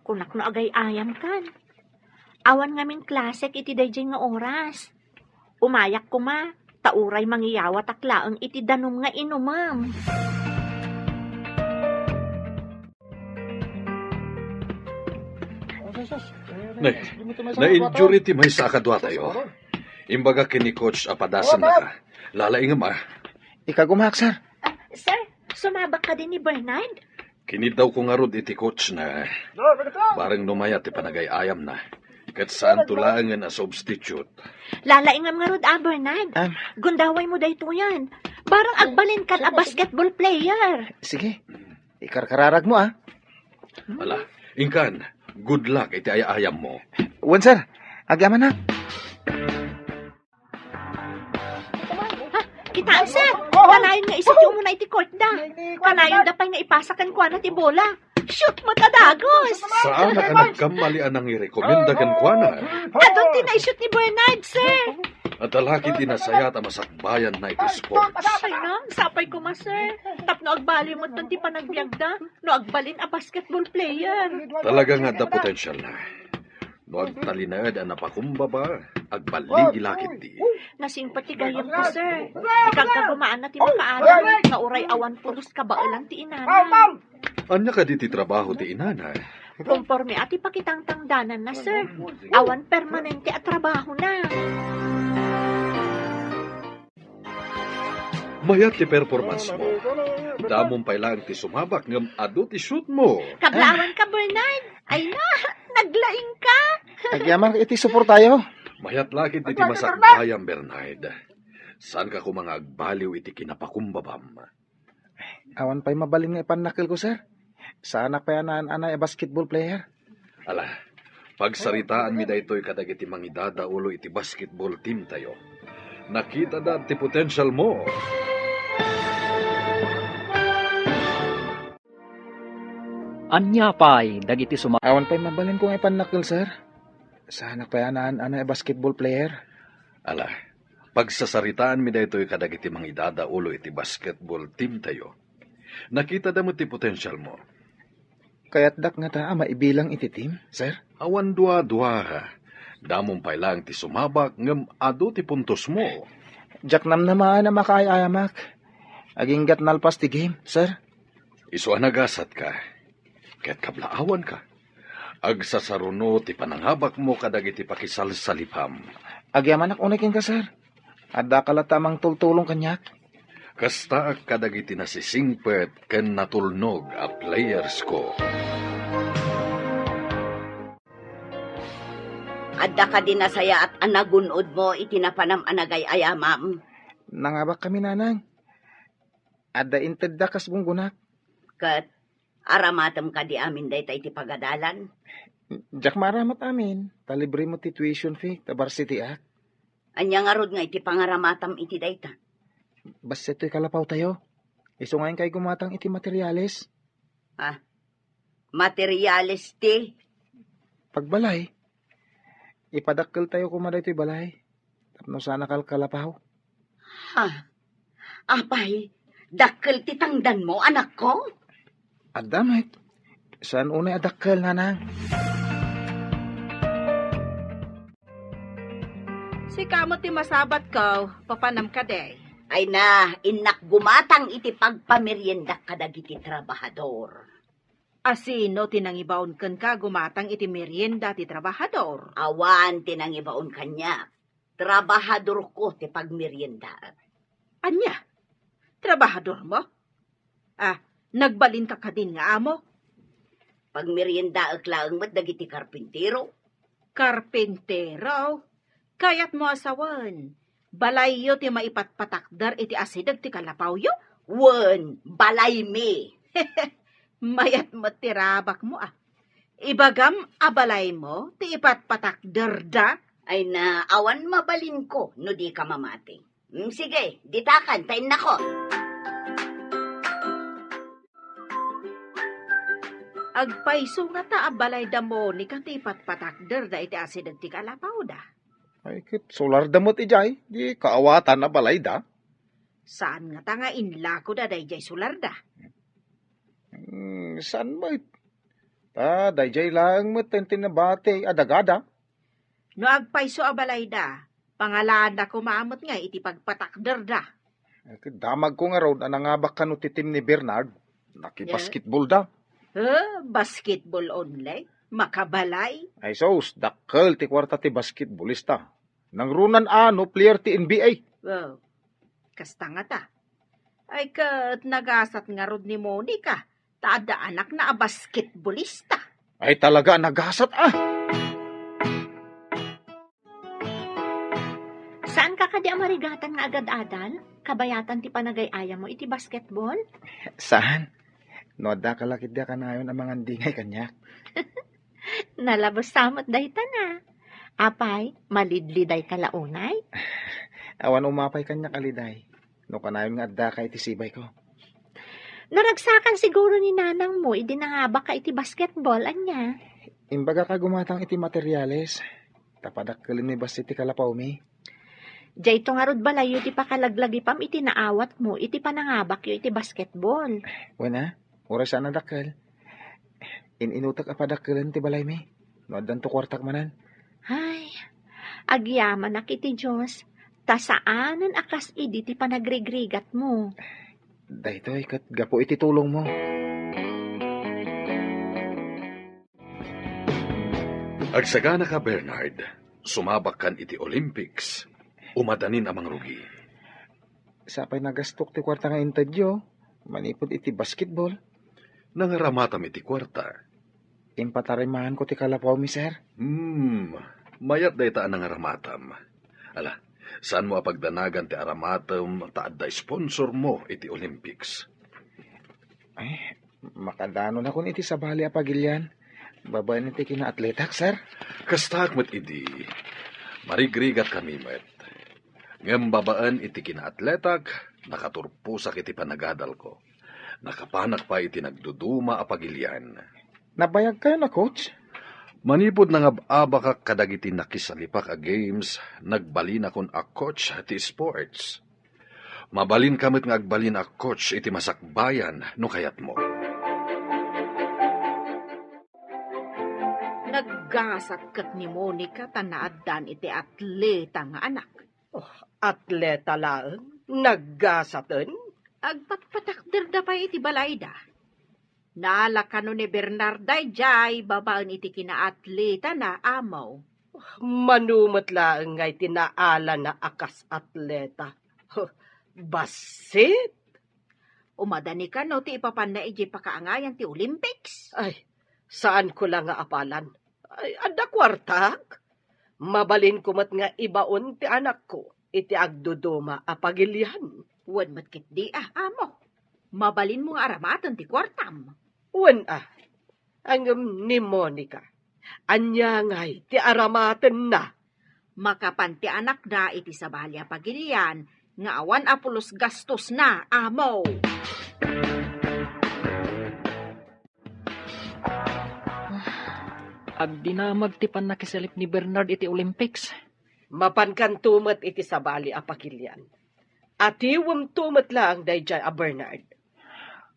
Kunak no agay-ayam kan. Awan ngamin klasek iti daydiay nga oras. Umayak koma, ta uray mangiyawatak laeng iti danum nga inumem. Nay, na-injury ti maysa a kaduatayo. Imbaga ken ni coach a padasennaka. Lalaingem, a. Ikagumaak, sir. Ah, sir, sumabak kadi ni Bernard? Kiniddawko ngarud iti coach na. Bareng no mayat ti panagay-ayamna. Ket saanto laengen a substitute. Lalaingam ngarud a, Bernard. Am. Gundawaymo daytoyen. Barang agbalinkan a basketball player. Sige. Ikarkararagmo, a. Ala, inkan, good luck iti ay-ayammo. Wen, sir. Agyamanak. Ha? Kitaem, sir. Kanayon nga isityo umuna iti court da. Kanayonda pay nga ipasa kenkuana ti bola. Shoot met a dagus! Saanak a nagkamali a nangirekomenda kenkuana. Adun ti naishoot ni Bernard, sir. Adda la ketdi nasayaat a masakbayanna iti sports. Ay na, sapay koma, sir. Tapno agbaliw metten ti panagbiagda no agbalin a basketball player. Talaga nga adda potensialna. No agtalinaed a napakumbaba, agbaligi la ketdi. Nasingpet ti gayyemko, sir. Ikagkagumaanna ti makaadal nga uray awan pulos kabaelan ti inana. Ania kadi ti trabaho ti inana? Konforme a ti pakitangtangdananna, sir. Awan permanente a trabahona. Mayat ti performance mo. Damom pay laeng ti sumabak ngem adu ti shoot mo. Kablaawanka, Bernard. Ay na, naglaingka. Agyaman iti suportayo. Mayat la ketdi ti masakbayam, Bernard. Saanka koma nga agbaliw iti kinapakumbabam. Awan pay mabalin nga ipannakkelko, sir. Saanak pay a naan-anay a basketball player. Ala, pagsaritaanmi daytoy kadagiti mangidadaulo iti basketball teamtayo. Nakitada ti potensialmo. Ania pay dagiti suma- Awan pay mabalinko nga ipannakkel, sir. Saanak pay a naan-anay a basketball player. Ala, pagsasaritaanmi daytoy kadagiti mangidadaulo iti basketball teamtayo. Nakitada met ti potensialmo. Kayatdak ngata a maibilang iti team, sir? Awan duadua. Damom pay laeng ti sumabak ngem adu ti puntosmo. Diak namnamaen a makaay-ayamak. Aginggat nalpas ti game, sir. Isu a nagasatka ket kablaawanka. Agsasaruno ti panangabakmo kadagiti pakisalsalipam. Agyamanak unay kenka, sir. Addaka latta a mangtultulong kaniak. Kastaak kadagiti nasisingpet ken natulnog a playersko. Adda kadi nasayaat a nagun-odmo iti napanam a nagay-ayamam? Nangabakkami, nanang. Adda intedda kas gunggonak. Ket aramatem kadi amin dayta iti pagadalan? Diak maaramat amin, ta libre met ti tuition fee ta varsity-ak. Ania ngarud nga iti pangaramatam iti dayta? Bassit toy kalapawtayo. Isu nga inkay gumatang iti materials. Ah, materials ti? Pagbalay. Ipadakkeltayo koma daytoy balay tapno saan a kalkalapaw. Ha? Apay, dakkel ti tangdanmo, anakko? Adda met. Saan unay a dakkel, nanang. Sika met ti masabatko, papanam kadi? Ay na, innak gumatang iti pagpameriendak kadagiti trabahador. A sino ti nangibaon kenka gumatang iti merienda ti trabahador? Awan ti nangibaon kaniak. Trabahadorko ti pagmeriendaek. Ania? Trabahadormo? Ah, nagbalinka kadin nga amo? Pagmeriendaek laeng met dagiti karpintero. Karpintero? Kayatmo a sawen, balayyo ti maipatpatakder iti asideg ti kalapawyo? Wen, balaymi. Mayat met ti rabakmo, a. Ibagam a balaymo ti ipatpatakderda? Ay na, awan mabalinko no dika mamati. Mm, sige, ditakan, ta innako. Agpayso ngata a balay da Monica ti ipatpatakderda iti asideg ti kalapawda? Ay, ket solarda met idiay, di kaawatan a balay da. Saan ngata nga inlakoda daydiay solarda? Hmm, saan met? Ta daydiay laeng met ti nabati a dagada. No agpayso a balayda, pangalaanna koma met nga iti pagpatakderda. Eh, ket damagko ngarud a nangabak kano ti team ni Bernard. Nakibasketball da. Eh, basketball only? Makabalay? Ay sus, dakkel ti kuarta ti basketballista. Nangruna a no player ti N B A. Wow. Kasta ngata. Ay ket nagasat ngarud ni Monica, ta adda anakna a basketballista. Ay talaga a nagasat, a. Kadi a marigatan nga agad-adal, kabayatan ti panagay-ayam mo iti basketball? Saan? No adda ka la ketdi a kanayon a mangandingay kaniak. Nalabes sa met dayta na. Apay, malidliday ka la unay? Awan umapay kaniak a liday. No kanayon nga adda ka iti sibayko. Naragsakan siguro ni nanang mo idi nangabak ka iti basketball, ania? Imbagak a gumatang iti materials. Ta padakkelenmi bassit ti kalapawmi. Dayto ngarud balayyo ti pakalaglagipam iti naawatmo iti panangabakyo iti basketball. Wen a, uray saan a dakkel. In-inutek a padakkelen ti balaymi. No addanto kuartak manen. Ay, agyamanak iti Dios, ta saanen a kas idi ti panagrigrigatmo. Daytoy ket gapu iti tulongmo. Agsagana ka, Bernard. Sumabakkan iti Olympics. Umadanin a mangrugi. Sapay nagastok ti kuarta nga intedyo, manipud iti basketball. Nangaramatam iti kuarta. Impatarimaanko ti kalapawmi, sir. Hmm, mayat dayta a nangaramatam. Ala, saanmo a pagdanagan ti aramatem ta adda sponsor mo iti Olympics. Ay, makadanonakon iti sabali a pagilian. Babaen iti kinaatletak, sir. Kastak met idi. Marigrigat kami met. Ngem babaen iti kinaatletak, nakaturposak iti panagadalko. Nakapanak pay iti nagduduma a pagilian. Nabayag kayo na, coach? Manipud nangab-abakak kadagiti nakisalipak a games, nagbalinakon a coach ti sports. Mabalinka met nga agbalin a coach iti masakbayan no kayatmo. Naggasat ket ni Monica ta naaddan iti atleta nga anak. Oh, atleta laeng? Naggasaten? Agpatpatakderda pay iti balayda. Nala kano ni Bernard daydiay babaen iti kinaatletana, Amo. Mano met laeng nga iti naalana a kas atleta. Huh, bassit! Umadani kano ti ipapanna idiay pakaangayan ti Olympics? Ay, saanko la nga apalan. Ay, adda kuartak. Mabalinko met nga ibaon ti anakko iti agduduma a pagilian. Wen met ketdi a, Amo. Mabalinmo nga aramaten ti kuartam. Wen a. Ngem ni Monica, ania ngay ti aramatenna? Makapan ti anakda iti sabali a pagilian nga awan a pulos gastosna, Amo. Agdinamag ti pannakisalip ni Bernard iti Olympics. Mapankanto met iti sabali a pagilian. Atiwemto met laeng daydiay a Bernard.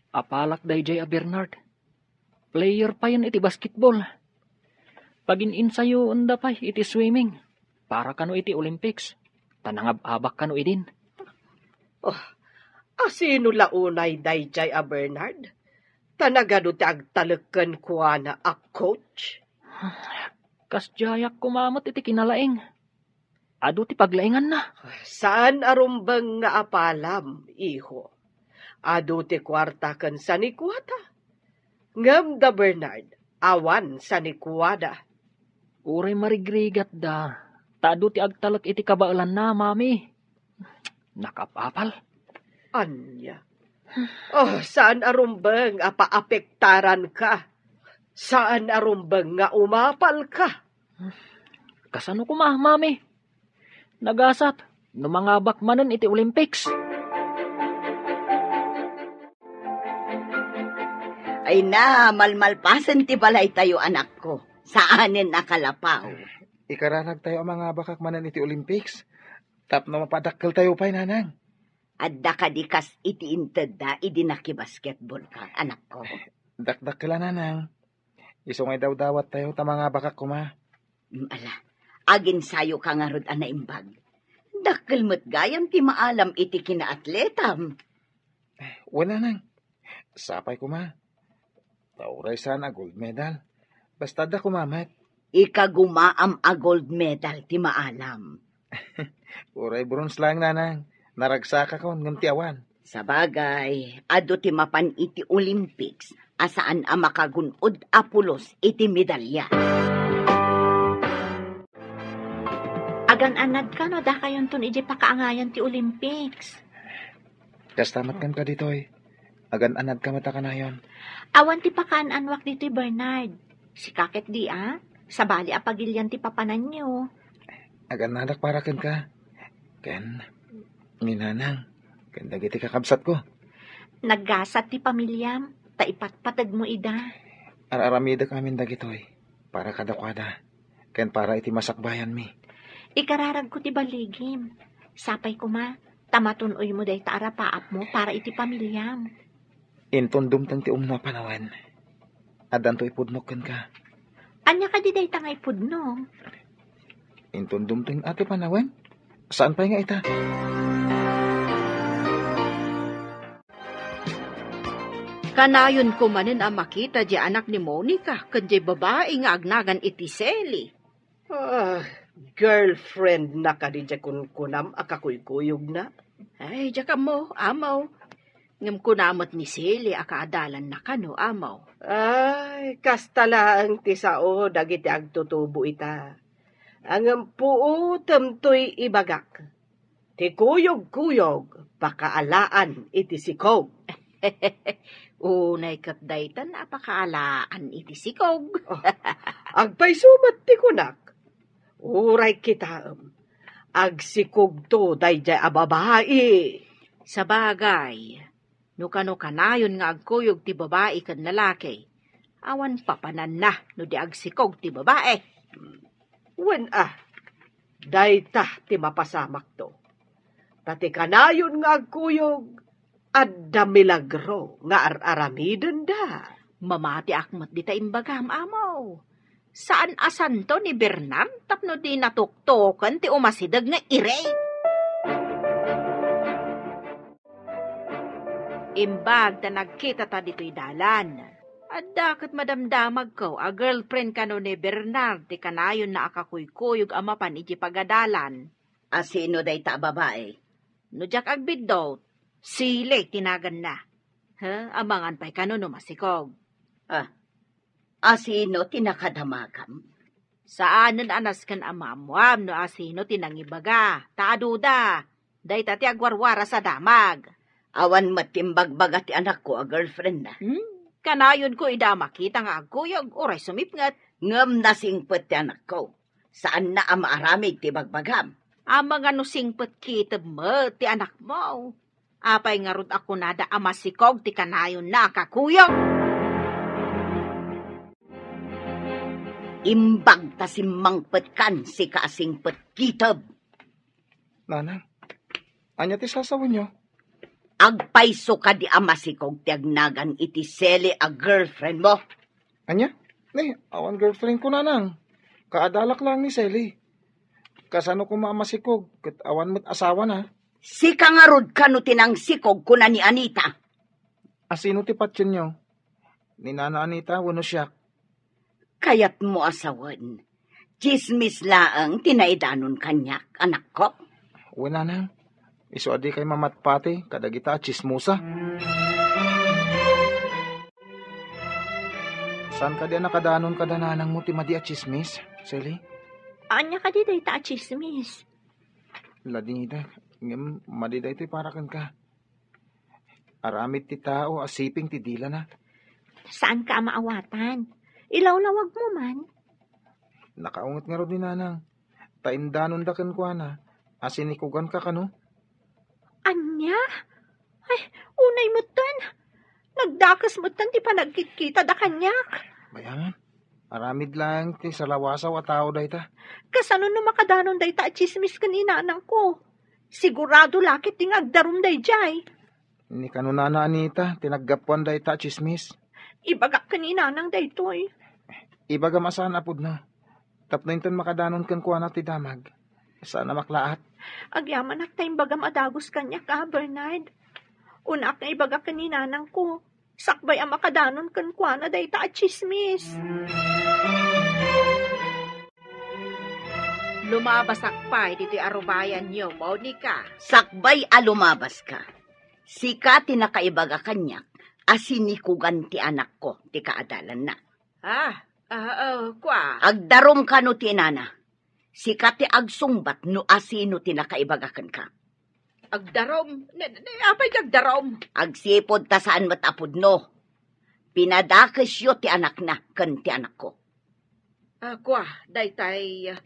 Apalak daydiay a Bernard. Player payen iti basketball. Pagin-insayoenda pay iti swimming para kano iti Olympics, ta nangab-abak kano idin. Oh, asino la unay daydiay a Bernard? Ta nagadu ti agtalek kenkuana a coach? Kasdiayak koma met iti kinalaing. Adu ti paglainganna. Saan a rumbeng nga apalam, iho. Adu ti kuarta ken sanikuata. Ngem da Bernard, awan sanikuada. Uray marigrigatda, ta adu ti agtalek iti kabaelanna, Mami. Nakapapal. Ania? Oh, saan a rumbeng a paapektaranka? Saan a rumbeng nga umapalka? Kasano koma, Mami? Nagasat no mangabak manen iti Olympics. Ay na, malmalpasen ti balaytayo, anakko. Saanen a kalapaw. Ikaranagtayo a mangabakak manen iti Olympics. Tapno mapadakkeltayo pay, nanang. Adda kadi kas iti intedda idi nakibasketballka, anakko? Dakdakkel a, nanang. Isu nga idawdawattayo ta mangabakak koma. Mm, ala, aginsayoka ngarud a naimbag. Dakkel met gayam ti maalam iti kinaatletam. Wen, nanang. Sapay koma. Ta uray saan a gold medal, basta adda koma met. Ikagumaam a gold medal ti maalam. Uray bronze laeng, nanang. Naragsakakon ngem ti awan. Sabagay, adu ti mapan iti Olympics a saan a makagun-od a pulos iti medalya. Agan-anadka no adakayonton idiay pakaangayan ti Olympics. Kasta met kadi ditoy. Agan-anadka met a kanayon. Awan ti pakaan-anuak ditoy, Bernard. Sika ket di a, sabali a pagilian ti papananyo. Agan-anadak para kenka. Ken ni nanang, ken dagiti kakabsatko. Naggasat ti pamiliam, ta ipatpategmo ida. Ar-aramidek amin dagitoy para kadakuada, ken para iti masakbayanmi. Ikararagko ti baligim. Sapay koma, ta matun-oymo dayta a rapaapmo para iti pamiliam. Inton dumteng ti umno a panawen, addanto ipudnok kenka. Ania kadi dayta nga ipudno? Inton dumteng a ti panawen, saan pay nga ita? Kanayonko manen a makita diay anak ni Monica ken diay babai nga agnagan iti Sally. Ah, girlfriend na kadi diay kunkunam a kakuykuyogna? Ay, diak ammo, Amaw. Ngem kuna met ni Sally a kaadalanna kano, Amaw. Ay, kasta laeng ti sao dagiti agtutubo ita. Ngem puotem toy ibagak. Ti kuyogkuyog, pakaalaan iti sikog. Unay ket daytan a pakaalaan iti sikog. Oh, agpayso met ti kunak. Uray kitaem, agsikogto daydiay a babai. Sabagay, no kano kanayon nga agkuyog ti babai ken lalaki, awan papananna no di agsikog ti babai. Wen a, dayta ti mapasamakto. Ta ti kanayon nga agkuyog, adda milagro nga ar-aramidenda. Mamatiak met dita imbagam, Amaw. Saan a santo ni Bernard tapno di natuktoken ti umasideg nga iri. Imbag ta nagkitata ditoy dalan, adda ket madamdamagko a girlfriend kano ni Bernard ti kanayonna a kakuykuyog a mapan iti pagadalan. A sino dayta a babai? No diak agbiddut, Sally ti naganna. Ha, amangan pay kano no masikog. Ah, a sino ti nakadamagam? Saanen a nasken a maammoam no a sino ti nangibaga, ta aduda, dayta ti agwarwaras a damag. Awan met ti imbagbaga ti anakko a girlfriendna. Hmm? Kanayonko ida a makita nga agkuyog, uray sumipnget. Ngem nasingpet ti anakko. Saanna a maaramid ti bagbagam. Amangan no singpet kitem met ti anakmo. Apay ngarud a kunada a masikog ti kanayonna a kakuyog? Imbag ta simmangpetkan, sika a singpet kitem. Nanang, ania ti sasawenyo? Agpayso kadi a masikog ti agnagan iti Sally a girlfriendmo? Ania? Ni, awan girlfriendko, Nanang. Kaadalak laeng ni Sally. Kasano koma a masikog ket awan met asawana? Sika ngarud kano ti nangsikog, kuna ni Anita. A sino ti patienyo? Ni Nana Anita wenno siak? Kayatmo a sawen, tsismis laeng ti naidanon kaniak, anakko. Wen, Nanang, isu a dikay mamatpati kadagita a tsismosa. Saan kadi a nakadanon kada nanangmo ti madi a tsismis, Sally? Ania kadi dayta a tsismis? Ladingita, ngem madi daytoy para kenka. Aramid ti tao a siping ti dilana. Saanka a maawatan. Ilawlawagmo man. Nakaunget ngarud ni Nanang. Ta indanonda kenkuana a sinikuganka kano. Ania? Ay, unay metten. Nagdakes metten ti panagkitkitada kaniak. Bayaman, aramid laeng ti salawasaw a tao dayta. Kasano no makadanon dayta a tsismis ken ni nanangko? Sigurado la ket di nga agdarum daydiay. Ni kano Nana Anita ti naggapuan dayta a tsismis. Ibagak ken ni nanang daytoy. Ibagam a saan a pudno. Tapno inton makadanon kenkuana ti damag, saan a maklaat. Agyamanak ta imbagam a dagus kaniak, a, Bernard. Unak nga ibagak ken ni nanangko. Sakbay a makadanon kenkuana dayta a tsismis. Lumabasak pay ditoy arubayanyo, Monica. Sakbay a lumabaska, sika ti nakaibaga kaniak a sinikugan ti anakko ti kaadalanna. Ah, ah, ah, kua. Agdarum kano ti inana. Sika ti agsungbat no asino ti nakaibaga kenka. Agdarom? Ne, ne, apay nga agdarom? Agsipud ta saan met a pudno. Pinadakesyo ti anakna ken ti anakko. Ah, kua, daytay, ah,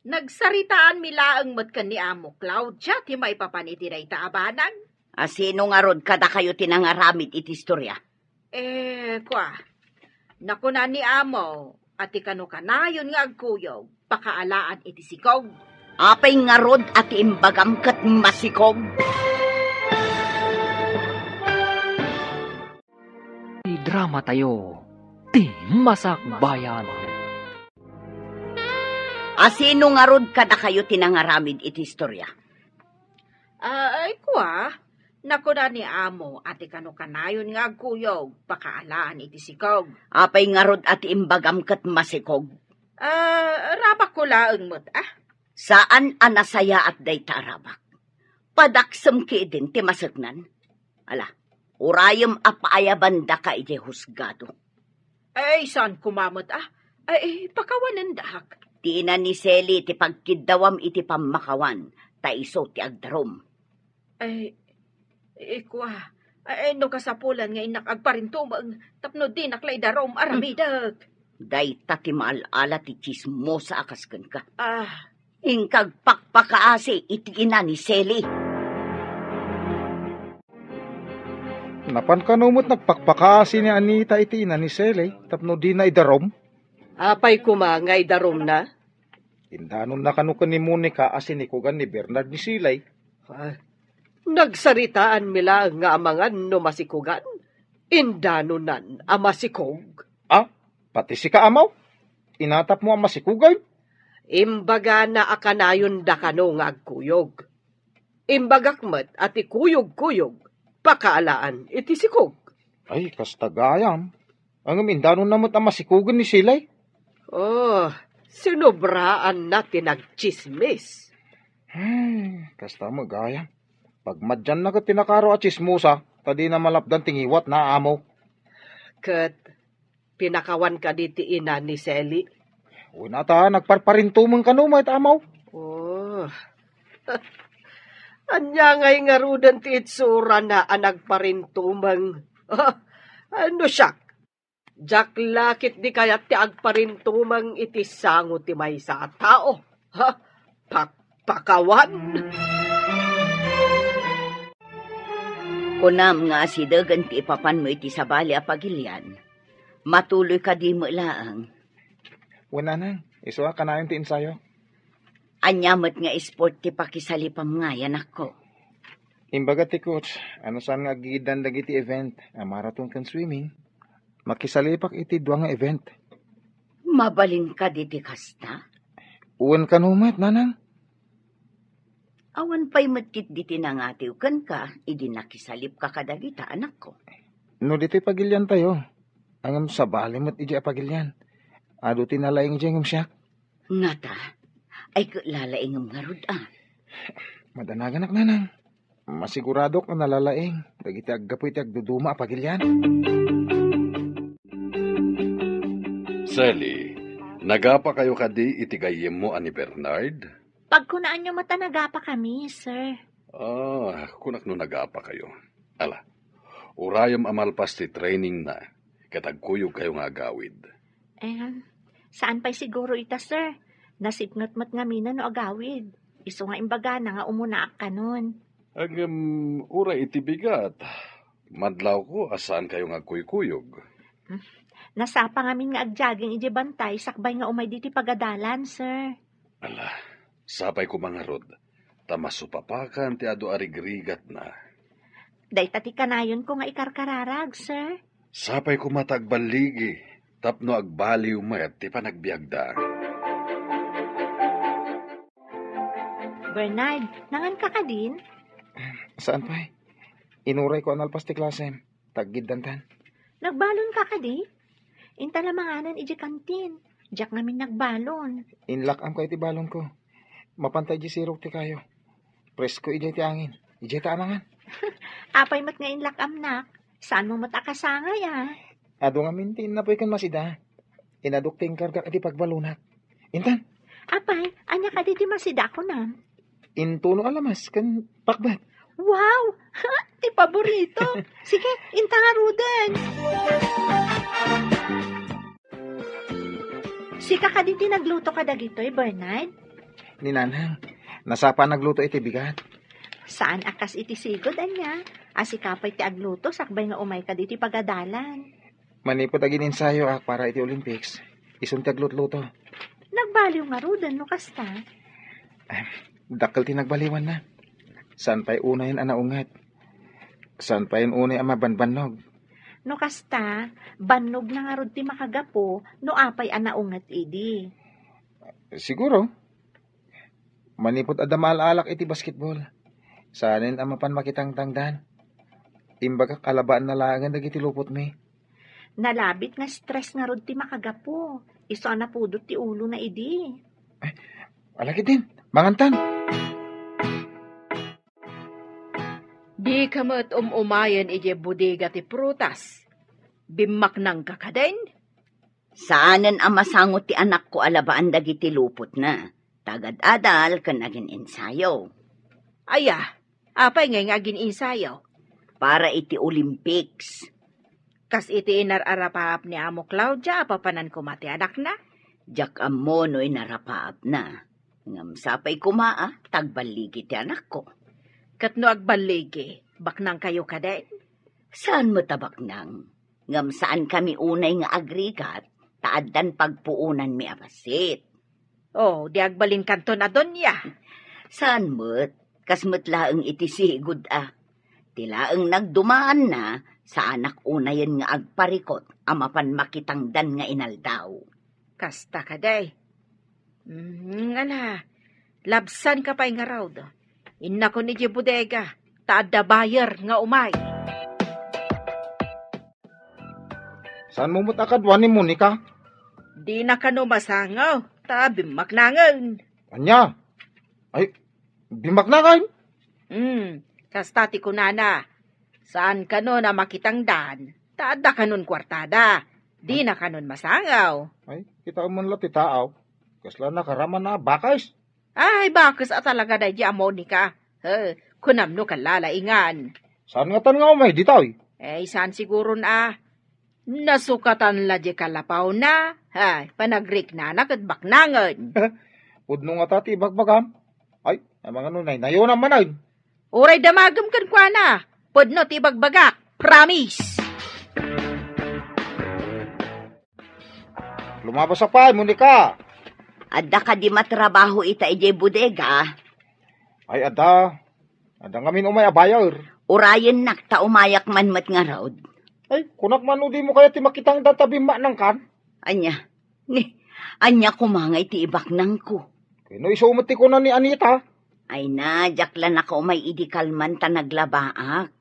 nagsaritaanmi laeng met ken ni Amo Claudia ti maipapan iti dayta a banag. Asino ngarud kadakayo ti nangaramid iti istoria? Eh, kua, nakuna ni Amo a ti kano kanayon nga agkuyog, pakaalaan iti sikog. Apay ngarud a ti imbagam ket masikog? Ti dramatayo, ti Masakbayan. Asino ngarud kadakayo ti nangaramid iti istoria? Ah, ay, kua, nakuna ni Amo a ti kano kanayon nga agkuyog, pakaalaan iti sikog. Apay ngarud a ti imbagam ket masikog? Ah, rabakko laeng met, ah. Saan a nasayaat dayta a rabak. Padaksem ketdin ti maseknan. Ala, urayem a paayabandaka idiay husgado. Ay, saan koma met, ah? Ay, pakawanendak. Ti ina ni Sally ti pagkiddawam iti pammakawan, ta isu ti agdarom. Ay, ikua. Ay, no kasapulan nga innak agparintumeng, tapno dinak la idarom, aramidek. Dayta ti maal-ala ti tsismosa a kas kenka. Ah. Inka agpakpakaasi iti ina ni Sally. Napan kano met nagpakpakaasi ni Anita iti ina ni Sally tapno dina idarom? Apay koma nga idaromna? Indanonna kano ken ni Monica a sinikugan ni Bernard ni Sally. Ah, nagsaritaanmi laeng nga amangan no masikugan. Indanonan a masikog. Ah, pati sika, Amaw? Inatapmo a masikugan? Imbagana a kanayonda kano nga agkuyog. Imbagak met a ti kuyog-kuyog, pakaalaan iti sikog. Ay, kasta gayam. Ngem indanonna met a masikugen ni Sally. Oh, sinobraanna ti nagtsismis. Ay, kasta met gayam. Pagmadianna ket ti nakaro a tsismosa, ta dina malapdan ti ngiwatna, Amaw. Ket pinakawan kadi ti ina ni Sally? Wen a ta, nagparparintumeng kano met, Amaw. Oh. Ania ngay ngaruden ti itsurana a nagparintumeng? Ah, no siak, diak la ketdi kayat ti agparintumeng iti sango ti maysa a tao. Ha? Pakpakawan? Kunam nga asidegen ti ipapanmo iti sabali a pagilian. Matuloy kadi met laeng? Wen, nanang, isu a kanayon ti ensayo. Ania met nga esport ti pakisalipam ngay, anakko? Imbaga ti coach, no saan nga aggigiddan dagiti event a marathon ken swimming, makisalipak iti dua nga event. Mabalin kadi ti kasta? Wen kano met, nanang. Awan pay met ketdi ti nangatiw kenka idi nakisalipka kadagita, anakko. No ditoy pagiliantayo, ngem sabali met idiay a pagilian. Adu ti nalaing idiay ngem siak. Ngata, ay ket lalaingem ngarud a? Madanaganak, nanang. Masiguradok a nalalaing dagiti aggapu iti agduduma a pagilian. Sally, nagapakayo kadi iti gayyemmo a ni Bernard? Pagkunaanyo met a nagapakami, sir. Ah, kunak no nagapakayo. Ala, urayem a malpas ti trainingna, ket agkuyogkayo nga agawid. Em, saan pay siguro ita, sir. Nasipnget met ngamin no agawid. Isu nga imbagana nga umunaak kanon. Ngem, uray iti bigat, madlawko a saankayo nga agkuykuyog. Hmm. Nasapa ngamin nga agjogging idiay bantay sakbay nga umay ditoy pagadalan, sir. Ala, sapay koma ngarud, ta masupapakan ti adu a rigrigatna. Dayta ti kanayonko nga ikarkararag, sir. Sapay koma ta agballigi, tapno agbaliw met ti panagbiagda. Bernard, nanganka kadin? Saan pay? Inurayko a nalpas ti klasem. Taggiddantan. Nagbalonka kadi? Inta la manganan idiay kantin. Diak ngamin nagbalon. Inlak-amko iti balonko. Mapanta idiay sirok ti kayo. Presko idiay ti angin. Idiay ta amangan. Apay met nga inlak-amnak? Saanmo met a kasangay, a? Adu ngamin ti innapoy ken masida. Inadok ti inkargak iti pagbalonak. Intan, Apay, ania kadi ti masida a kunam? Intuno a lamas ken pakbat. Wow! Ti paborito. Sige, inta ngaruden. Sika kadi ti nagluto kadagitoy, Bernard? Ni Nanang, nasapa a nagluto iti bigat. Saan a kas iti sigud, ania? A sika pay ti agluto sakbay nga umayka ditoy pagadalan. Manipud agin-ensayoak para iti Olympics, isun ti aglutluto. Nagbaliw ngaruden no kasta. Dakkel ti nagbaliwanna. Saan pay unayen a naunget. Saan pay unay a mabanbannog. No kasta, bannogna ngarud ti makagapu no apay a naunget idi. Siguro. Manipud adda maal-alak iti basketball, saanen a mapan makitangtangdan. Imbagak a labaanna laengen dagiti lupotmi. Nalabit nga stress ngarud ti makagapu. Isu a napudot ti ulona idi. Ala ketdin, mangantan. Dika met um-umayen idiay bodega ti prutas. Bimmaknangka kadin? Saanen a masango ti anakko a labaan dagiti lupotna. Ta agad-adal ken agin-ensayo. Aya, apay ngay nga agin-ensayo? Para iti Olympics. Kas iti inar-arapaap ni Amo Claudia a papanan koma ti anakna? Diak ammo no inarapaapna. Ngem sapay koma a ta agballigi ti anakko. Ket no agballigi, baknangkayo kadin? Saan met a baknang. Ngem saankami unay nga agrigat, ta addan pagpuonanmi a bassit. Oh, di agbalinkanton a donia. Saan met, kas met laeng iti sigud a. Ti laeng nagdumaanna, saanak unayen nga agparikot a mapan makitangdan nga inaldaw. Kasta kadi. Mm, ala, labsanka pay ngarud. Innakon idiay bodega, ta adda buyer nga umay. Saanmo met a kadua ni Monica? Dina kano masango, ta bimmaknangen. Ania? Ay, bimmaknangen? Hmm, kasta ti kunana. Saan kano a makitangdan, ta adda kanon kuartada. Dina kanon masango. Ay, kitaem man la ti taaw. Kasla nakaraman a bakes. Ay, bakes a talaga daydi a Monica. He, kunam no kallalaingan. Saan ngatan nga umay ditoy? Eh, saan siguron a. Nasukatan la di kalapawna. Ay, panagriknana ket baknangen. Pudno ngata ti ibagbagam. Ay, amangano naynayonam manen. Uray damagem kenkuana. Pudno ti ibagbagak. Promise. Lumabasak pay, Monica. Adda kadi matrabaho ita idiay bodega? Ay, adda. Adda ngamin umay a buyer. Urayennak ta umayak man met ngarud. Ay, kunak man no dimo kayat ti makitangdan ta bimmaknangkan? Ania? Ni, ania koma nga iti ibaknangko? Ken no isu met ti kuna ni Anita? Ay na, diak la nakaumay idi kalman ta naglabaak.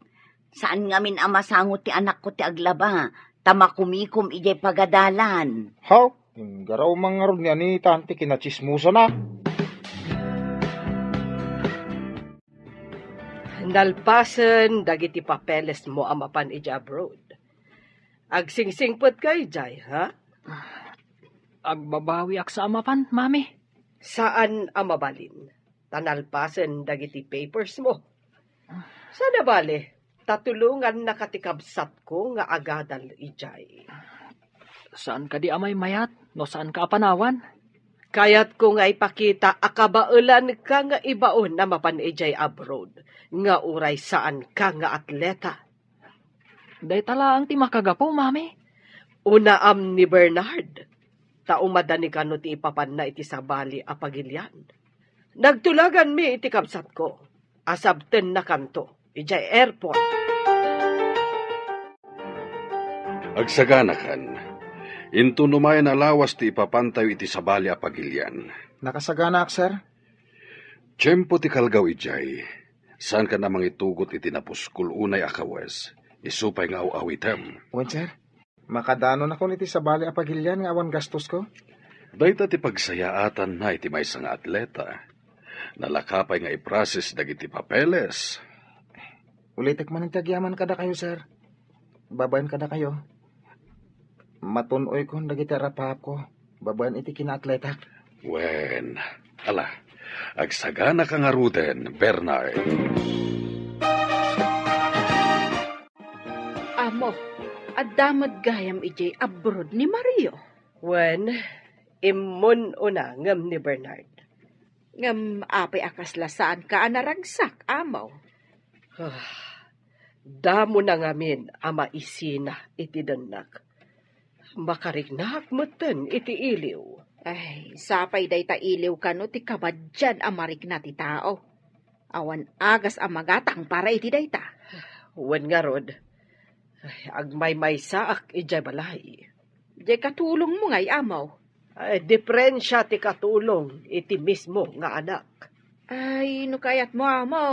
Saan ngamin a masango ti anakko ti aglaba, ta makumikom idiay pagadalan. Haw, inggaraw man ngarud ni Anita ti kinatsismosana. Nalpasen dagiti papelesmo a mapan idiay abroad. Agsingsingpetka idiay, ha? Agbabawiak sa a mapan, Mami. Saan a mabalin. Ta nalpasen dagiti papersmo. Saan a bale, ta tulongannaka ti kabsatko nga agadal idiay. Saan kadi a maymayat no saanka a panawan? Kayatko nga ipakita a kabaelanka nga ibaon a mapan idiay abroad nga uray saanka nga atleta. Dayta laeng ti makagapu, Mami. Unaam ni Bernard, ta umadani kano ti ipapanna iti sabali a pagilian. Nagtulaganmi iti kabsatko a sabtennakanto idiay airport. Agsaganakan, intuno mayen a lawas ti ipapantayo iti sabali a pagilian. Nakasaganaak, sir. Tiempo ti kalgaw idiay. Saankan a mangitugot iti napuskol unay a kawes. Isu pay nga aw-awitem. Wen, sir. Makadanonakon iti sabali a pagilian nga awan gastosko? Dayta ti pagsayaatanna iti maysa nga atleta. Nalaka pay nga iproses dagiti papeles. Ulitek manen ti agyaman kadakayo, sir. Babaen kadakayo. Matun-oykon dagiti arapaapko babaen iti kinaatletak. Wen, ala, agsaganaka ngaruden, Bernard. Amo, adda met gayam idiay abroad ni Mario. Wen, immun-una ngem ni Bernard. Ngem apay a kasla saanka a naragsak, Amo? Ah, damo na ngamin a maisina iti dennak. Makariknak metten iti iliw. Ay, sapay dayta iliw kano ti kabaddian a marikna ti tao. Awan agas a magatang para iti dayta. Wen ngarud, ay, agmaymaysaak idiay balay. Diay katulongmo ngay, Amo? Ay, diferensia ti katulong iti mismo nga anak. Ay, no kayatmo, Amo,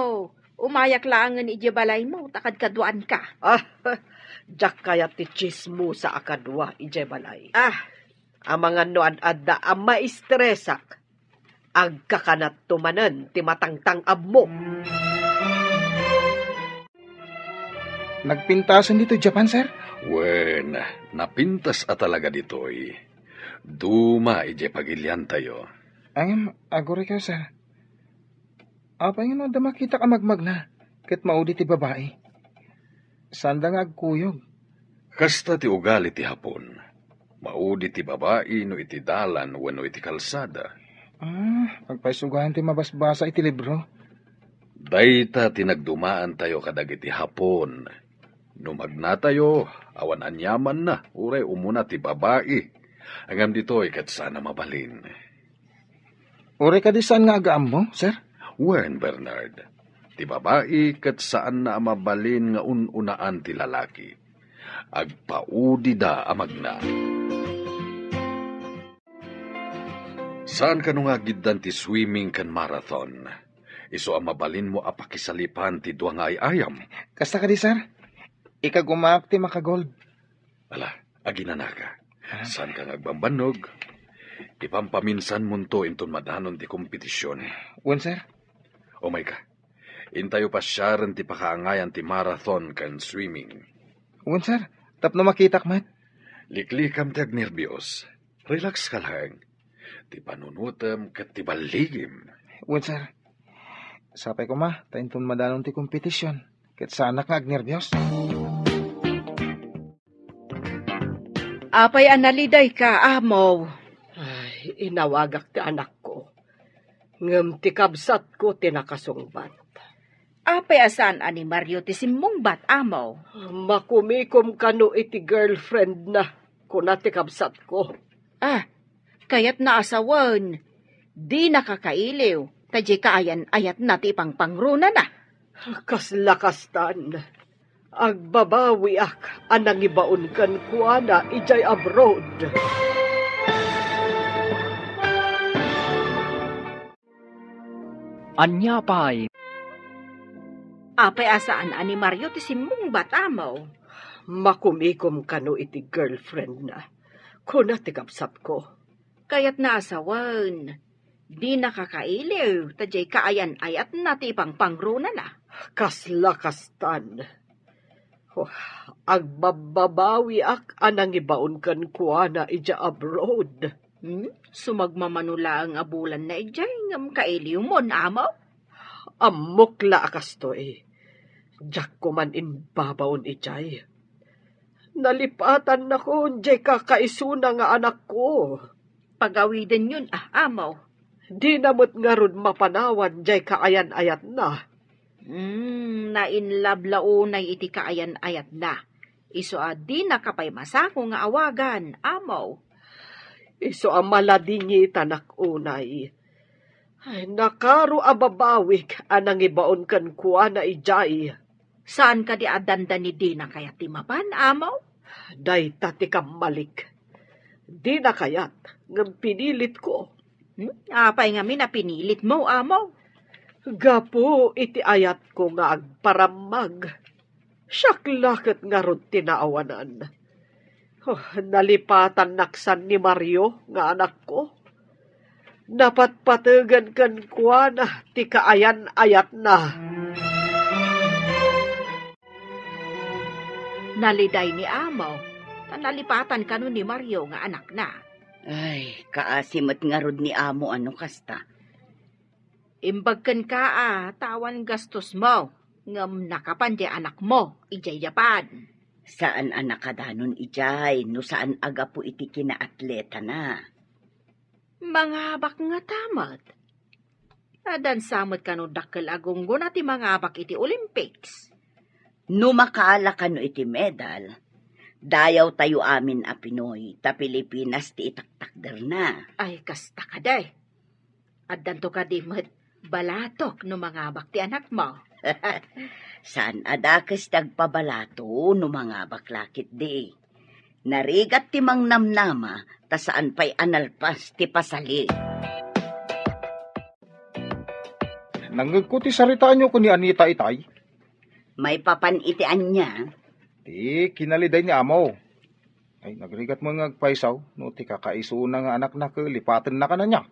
umayak laengen idiay balaymo ta kadkaduaanka. Ah, diak kayat ti tsismosa a kadua idiay balay. Ah. Amangan no ad-adda a maistresak, agkakanatto manen ti matangtang-abmo. Nagpintasen ditoy Japan, sir? Wen, napintas a talaga ditoy. Duma idiay pagiliantayo. Ngem, aguray kayo, sir. Apay nga no adda makitak a magmagna, ket maudi ti babai? Saanda nga agkuyog. Kasta ti ugali ti Hapon. Maudi ti babai no iti dalan wenno iti kalsada. Ah, agpaisugayan ti mabasbasa iti libro. Dayta ti nagdumaantayo kadagiti Hapon. No magnatayo, awan aniamanna, uray umuna ti babai. Ngem ditoy ket saan a mabalin. Uray kadi saan nga agaammo, sir? Wen, Bernard, ti babai ket saanna a mabalin nga un-unaan ti lalaki. Agpaudida a magna. Saan kano nga agiddan ti swimming ken marathon? Isu a mabalinmo a pakisalipan ti dua nga ay-ayam. Kasta kadi, sir? Ikagumaak ti makagold. Ala, aginanaka. Ah. Saanka nga agbambannog? Ipampaminsanmonto inton madanon ti kompetision. Wen, sir. Umayka. Intayo pasiaren ti pakaangayan ti marathon ken swimming. Wen, sir. Tapno makitak met. Liklikam ti agnerbios. Relax ka laeng. Ti panunotem ket ti balligim. Wen, sir. Sapay koma, ta inton madanon ti kompetision, ket saanak nga agnerbios. Apay a nalidayka, Amo? Ay, inawagak ti anakko. Ngem ti kabsatko ti nakasungbat. Apay a saan a ni Mario ti simmungbat, Amo? Makumikom kano iti girlfriendna, kuna ti kabsatko. Ah, kayatna a sawen, dina kakailiw, ta diay kaayan-ayatna ti ipangpangronana. Kasla kastan, agbabawiak a nangibaon kenkuana idiay abroad. Ania pay? Apay a saan a ni Mario ti simmungbat, Amo? Makumikom kano iti girlfriendna, kuna ti kabsatko. Kayatna a sawen, dina kakailiw, ta diay kaayan-ayatna ti ipangpangronana. Kasla kastan. Oh, agbabbabawiak a nangibaon kenkuana idiay abroad. Hmm? Sumagmamano laeng a bulanna idiay ngem kailiwmon, Amo? Ammok la a kastoy. Diak koman imbabaon idiay. Nalipatannakon diay kakaisuna nga anakko. Pagawidenyon, ah, Amo. Dina met ngarud mapanawan diay kaayan-ayatna. Hmm, nainlab la unay iti kaayan-ayatna. Isu a dinaka pay masako nga awagan, Amo. Isu a maladingitanak unay. Ay, nakaro a babawik a nangibaon kenkuana idiay. Saan kadi a dandani dina kayat ti mapan, Amo? Dayta ti kammalik. Dina kayat, ngem pinilitko. Hmm? Apay ngamin a pinilitmo, Amo? Gapu iti ayatko nga agparammag. Siak la ket ngarud ti naawanan. Oh, nalipatannak san ni Mario nga anakko. Napatpategan kenkuana ti kaayan-ayatna. Naliday ni Amo, ta nalipatan kano ni Mario nga anakna. Ay, kaasi met ngarud ni amo a no kasta. Imbag kenka a ta awan gastos mo, ngem nakapan diay anak mo, idiay Japan. Saan a nakadanon idiay no saan a gapu iti kinaatletana. Mangabak ngata met. Adansa met kano dakkel a gunggona ti mangabak iti Olympics. No makaala kano iti medal, dayawtayo amin a Pinoy ta Pilipinas ti itaktakderna. Ay, kasta kadi. Addanto kadi met balatok no mangabak ti anakmo. Saan a dakes ti agpabalato no mangabak la ketdi. Narigat ti mangnamnama ta saan pay a nalpas ti pasali. Nangngegko ti saritaanyo ken ni Anita itay. Maipapan iti ania? Ti kinaliday ni amo. Ay, nagrigat met nga agpayso no ti kakaisuna nga anakna ket lipatenna kaniana.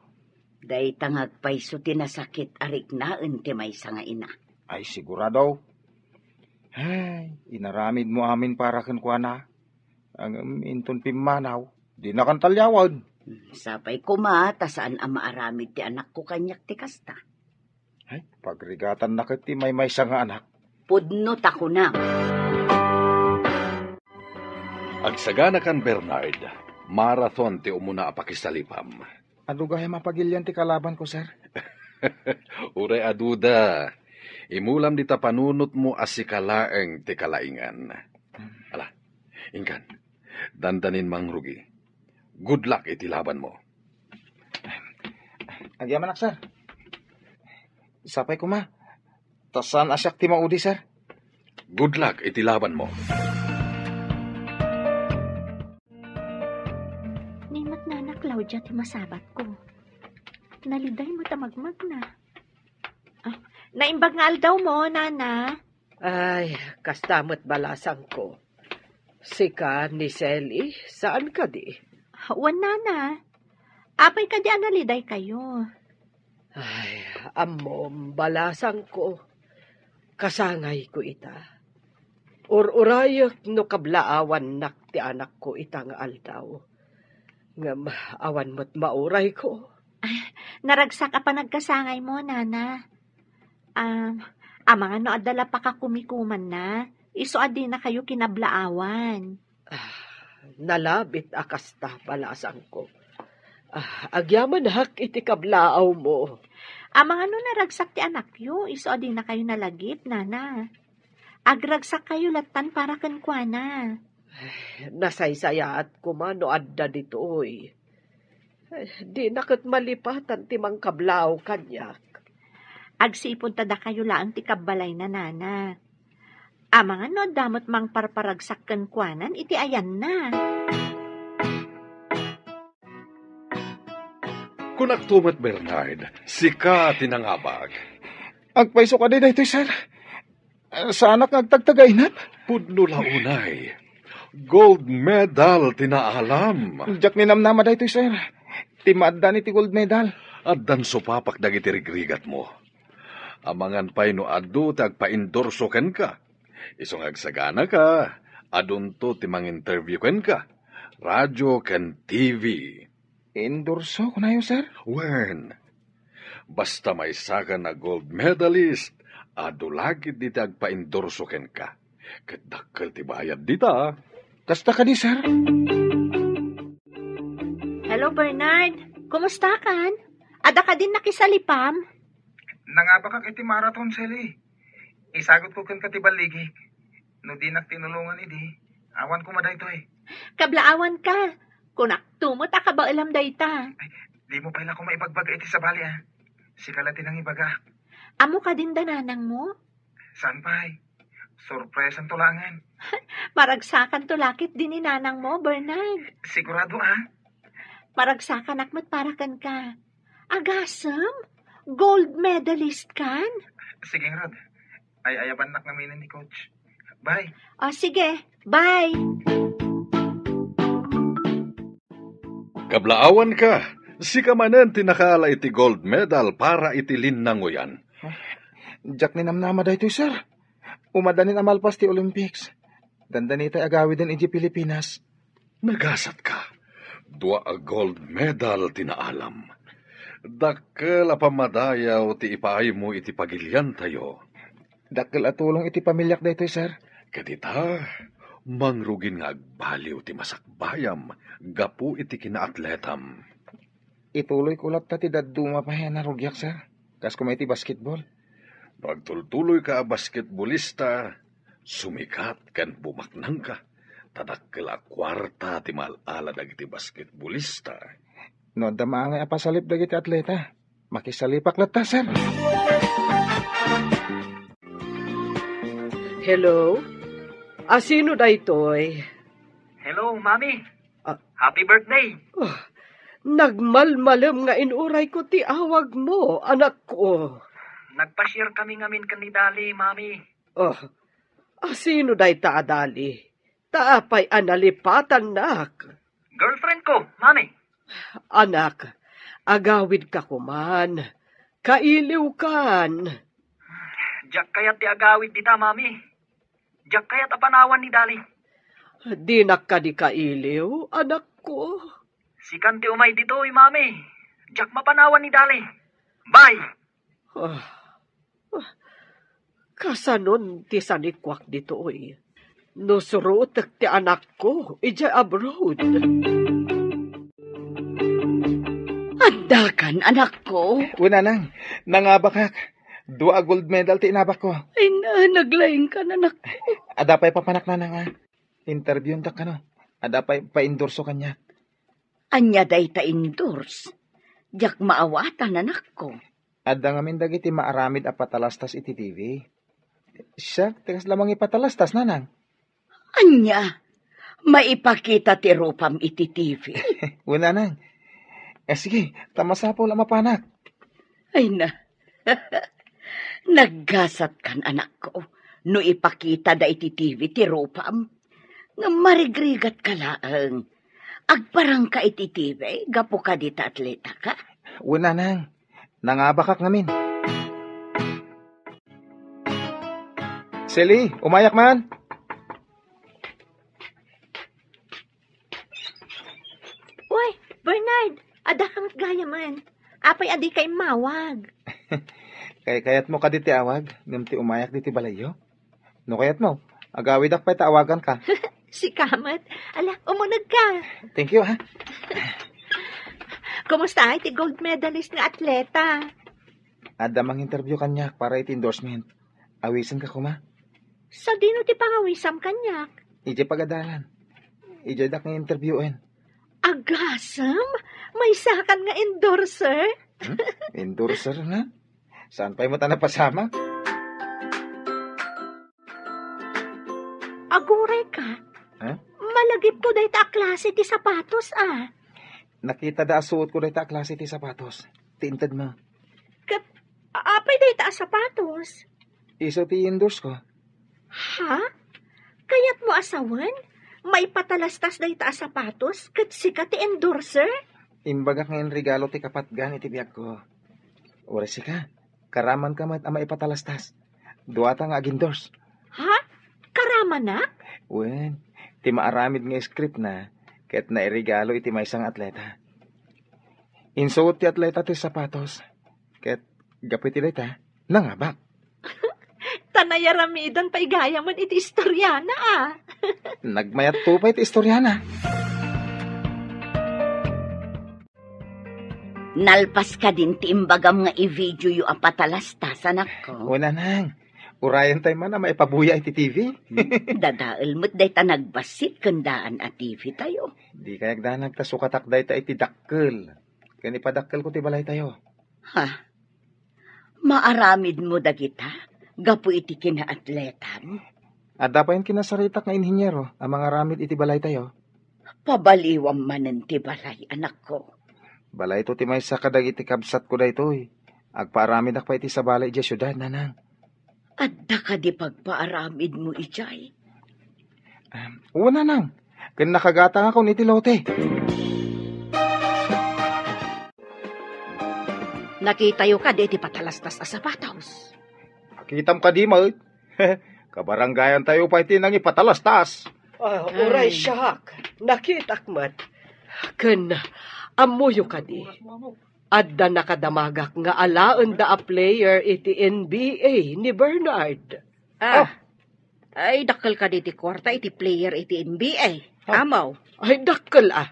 Dayta nga agpayso ti nasakit a riknaen ti maysa nga ina. Ay, sigurado. Ay, inaramidmo amin para kenkuana. Ngem inton pimmanaw, dinakan talliawen. Sapay koma ta saan a maaramid ti anakko kaniak ti kasta. Ay, pagrigatanna ket ti maymaysa nga anak. Pudno ta kunam. Agsaganakan, Bernard. Marathon ti umuna a pakisalipam. Adu gayam a pagilian ti kalabanko, sir? Uray aduda. Imulam dita panunotmo a sika laeng ti kalaingan. Ala, inkan. Dandanin mangrugi. Good luck iti labanmo. Agyamanak, sir. Sapay koma. Ta saan a siak ti maudi, sir. Good luck iti labanmo. Ni met Nana Claudia ti masabatko. Naliday met a magmagna. Ah, naimbag nga aldawmo, Nana. Ay, kasta met balasangko. Sika ni Selly, saan kadi? Wen, Nana. Apay kadi a nalidaykayo? Ay, ammom, balasangko. Kasangayko ita. Ur-urayek no kablaawannak ti anakko ita nga aldaw. Ngem awan met maurayko. Ay, naragsak a panagkasangaymo, Nana. Am, amangan no adda la pakakumikumanna, isu a dinakayo kinablaawan. Ah, nalabit a kasta, balasangko. Ah, agyamanak iti kablaawmo. Amangan no naragsak ti anakyo, isu a dinakayo nalagip, Nana. Agragsakkayo lattan para kenkuana. Nasaysayaat koma no adda ditoy. Dina ket malipatan ti mangkablaaw kaniak. Agsipud ta dakayo laeng ti kabbalayna, Nana. Amangan no adda met mangparparagsak kenkuanan iti ayanna. Kunakto met, Bernard, sika ti nangabak. Agpayso kadi daytoy, sir? Saanak nga agtagtagainep? Pudno la unay. Gold medal ti naalam. Diak ninamnama daytoy, sir. Ti maaddan iti gold medal. Addan supapak dagiti rigrigatmo. Amangan pay no adu ti agpaindorso kenka. Isu nga agsaganaka, adunto ti manginterview kenka. Radio ken T V. Endorso, kunayo, sir? Wen, basta maysaka a gold medalist, adu la ketdi ti agpaendorso kenka. Ket dakkel ti bayad dita. Kasta kadi, sir? Hello, Bernard. Kumusta kan? Adda kadin nakisalipam? Nangabakak iti marathon, Sally. Isagutko kenka ti balligik. No dinak tinulongan idi, awan koma daytoy. Kablaawanka. Kunakto met a kabaelam dayta. Ay, dimo pay la koma ibagbaga iti sabali, a. Sika la ti nangibaga. Ammo kadin da nanangmo? Saan pay? Surpresanto laengen. Maragsakanto la ketdi ni nanangmo, Bernard. Sigurado, a? Maragsakanak met para kenka. Agasem? Gold medalist kan? Sige ngarud. Ay-ayabannak ngamin ni coach. Bye. O, sige. Bye. Kablaawanka, sika manen ti nakaala iti gold medal para iti linnangoyan. Diak ninamnama daytoy, sir. Umadanin a malpas ti Olympics. Dandanitay agawiden idiay Pilipinas. Nagasatka. Dua a gold medal ti naalam. Dakkel a pammadayaw ti ipaaymo iti pagiliantayo. Dakkel a tulong iti pamiliak daytoy, sir. Ket ita, mangrugin nga agbaliw ti masakbayam gapu iti kinaatletam. Ituloyko latta ti dadduma pay a narugiak, sir, kas koma iti basketball. No agtultuloyka a basketballista, sumikat ken bumaknangka, ta dakkel a kuarta ti maal-ala dagiti basketballista. No adda maangay a pasalip dagiti atleta, makisalipak latta, sir. Hello? Asino daytoy? Hello, Mami. Ah. Happy birthday. Oh, nagmalmalem nga inurayko ti awagmo, anakko. Nagpasiar kami ngamin ken ni Dali, Mami. Oh, asino dayta a Dali? Ta apay a nalipatannak? Girlfriend ko, Mami. Anak, agawidka koman. Kailiwkan. Diak kayat ti agawid dita, Mami. Diak kayat a panawan ni Dali. Dinak kadi kailiw, anakko? Sikan ti umay ditoy, Mami. Diak mapanawan ni Dali. Bye! Ah, ah, kasanon ti sanikuak ditoy? No surotek ti anakko idiay abroad. Addakan, anakko? Wen, nanang, nangabakak. Dua a gold medal ti inabakko. Ay na, naglaingkan, anakko. Adda pay papanak, nanang, a. Interviewtak kano. Adda pay pa-endorso kaniak. Ania dayta endorse? Diak maawatan, anakko. Adda ngamin dagiti maaramid a patalastas iti T V. Siak, ti kasla mangipatalastas, nanang. Ania? Maipakita ti rupam iti T V? Wen, nanang. Eh, sige, ta masapul a mapanak. Ay na. Naggasatkan, anakko, no ipakitada iti T V ti rupam. Ngem marigrigatka laeng. Agparangka iti T V gapu kadi ta atletaka? Wen, nanang. Nangabakak ngamin. Sally, umayak man. Uy, Bernard, adda ka met gayamen. Apay a dika immawag? Kay-, kayatmo kadi ti awag, ngem ti umayak ditoy balayyo? No kayatmo, agawidak pay ta awaganka. Sika met. Ala, umunegka. Thank you, ha. Kumusta ti gold medalist nga atleta? Adda mang-interview kaniak para iti endorsement. Awisenka koma. Sadino ti pangawisam kaniak? Idiay pagadalan. Idiay dak nga interviewen. Agasem? Maysakan nga endorser? Hmm? Endorser nga? Saan pay met a napasamak? Aguray ka? Ha? Malagipko dayta a klase ti sapatos, a. Nakitada a suotko dayta a klase ti sapatos. Ti intedmo. Ket a-, apay dayta a sapatos? Isu ti i-endorse ko. Ha? Kayatmo a sawen? Maipatalastas dayta a sapatos ket sika ti endorser? Imbagak nga inregalo ti kapatgan iti biagko. Uray sika, karamanka met a maipatalastas. Duata nga ag-endorse. Ha? Karamanak? Wen, ti maaramid nga scriptna ket nairegalo iti maysa nga atleta. Insuot ti atleta ti sapatos, ket gapu iti dayta, nangabak. Ta nayaramidan pay gayamen iti istoriana, a. Nagmayat to pay ti istoriana. Nalpas kadin ti imbagam nga i-videoyo a patalastas, anakko? O, nanang, urayentay man a maipabuya iti T V. Dadael met dayta nagbassit ken daan a T V tayo. Di kayat danag ta sukatak dayta iti dakkel. Ken ipadakkelko ti balaytayo. Ha? Maaramidmo dagita gapu iti kinaatletam? Adda payen kinasaritak nga inhiniero a mangaramid iti balaytayo. Pabaliwam manen ti balay, anakko. Balayto ti maysa kadagiti kabsatko daytoy. Agpaaramidak pay iti sabali idiay siudad, nanang. Adda kadi pagpaaramidmo idiay? Em, wen, nanang. Ken nakagatangakon iti lote. Nakitayo kadi ti patalastas a sapatos? Nakitam kadi met? Kabarangayantayo pay ti nangipatalastas. Ah, uray siak, nakitak met. Ken, ammoyo kadi, adda nakadamagak nga alaenda a player iti N B A ni Bernard. Ah, ay, dakkel kadi ti kuarta iti player iti N B A. Ah. Amaw. Ay, dakkel a.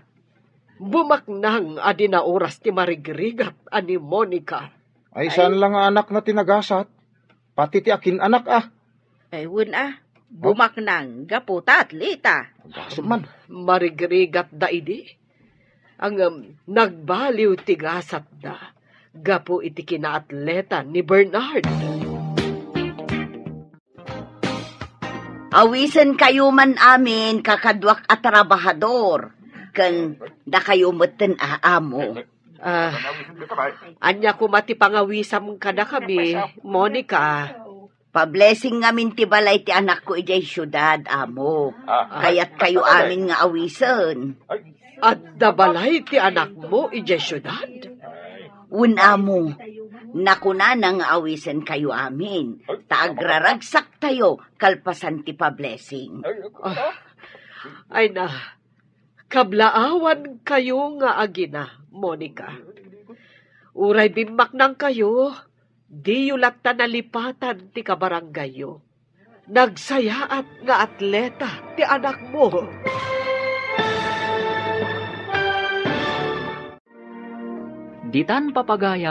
Bumaknang a di naoras ti marigrigat a ni Monica. Ay, saan lang nga anakna ti nagasat? Pati ti akin-anak, ah. Ay, wen, ah. Bumaknang gapu ta atleta. Gasat man. Marigrigat da idi. Ngem, nagbaliw ti gasatda gapu iti kinaatleta ni Bernard. Awisenkayo man amin, kakaduak a trabahador, ken dakayo metten a amo. Ah, ania koma ti pangawisam kadakami, Monica? Pa-blessing ngamin ti balay ti anakko idiay siudad, amo. Ah. Kayatkayo amin nga awisen. Adda balay ti anakmo idiay siudad? Wen, amo, nakunana nga awisenkayo amin, ta agraragsaktayo kalpasan ti pa-blessing. Ah, ay na, kablaawankayo nga agina, Monica. Uray bimmaknangkayo, diyo latta nalipatan ti kabarangayyo. Nagsayaat nga atleta ti anakmo. Ditan papagayam.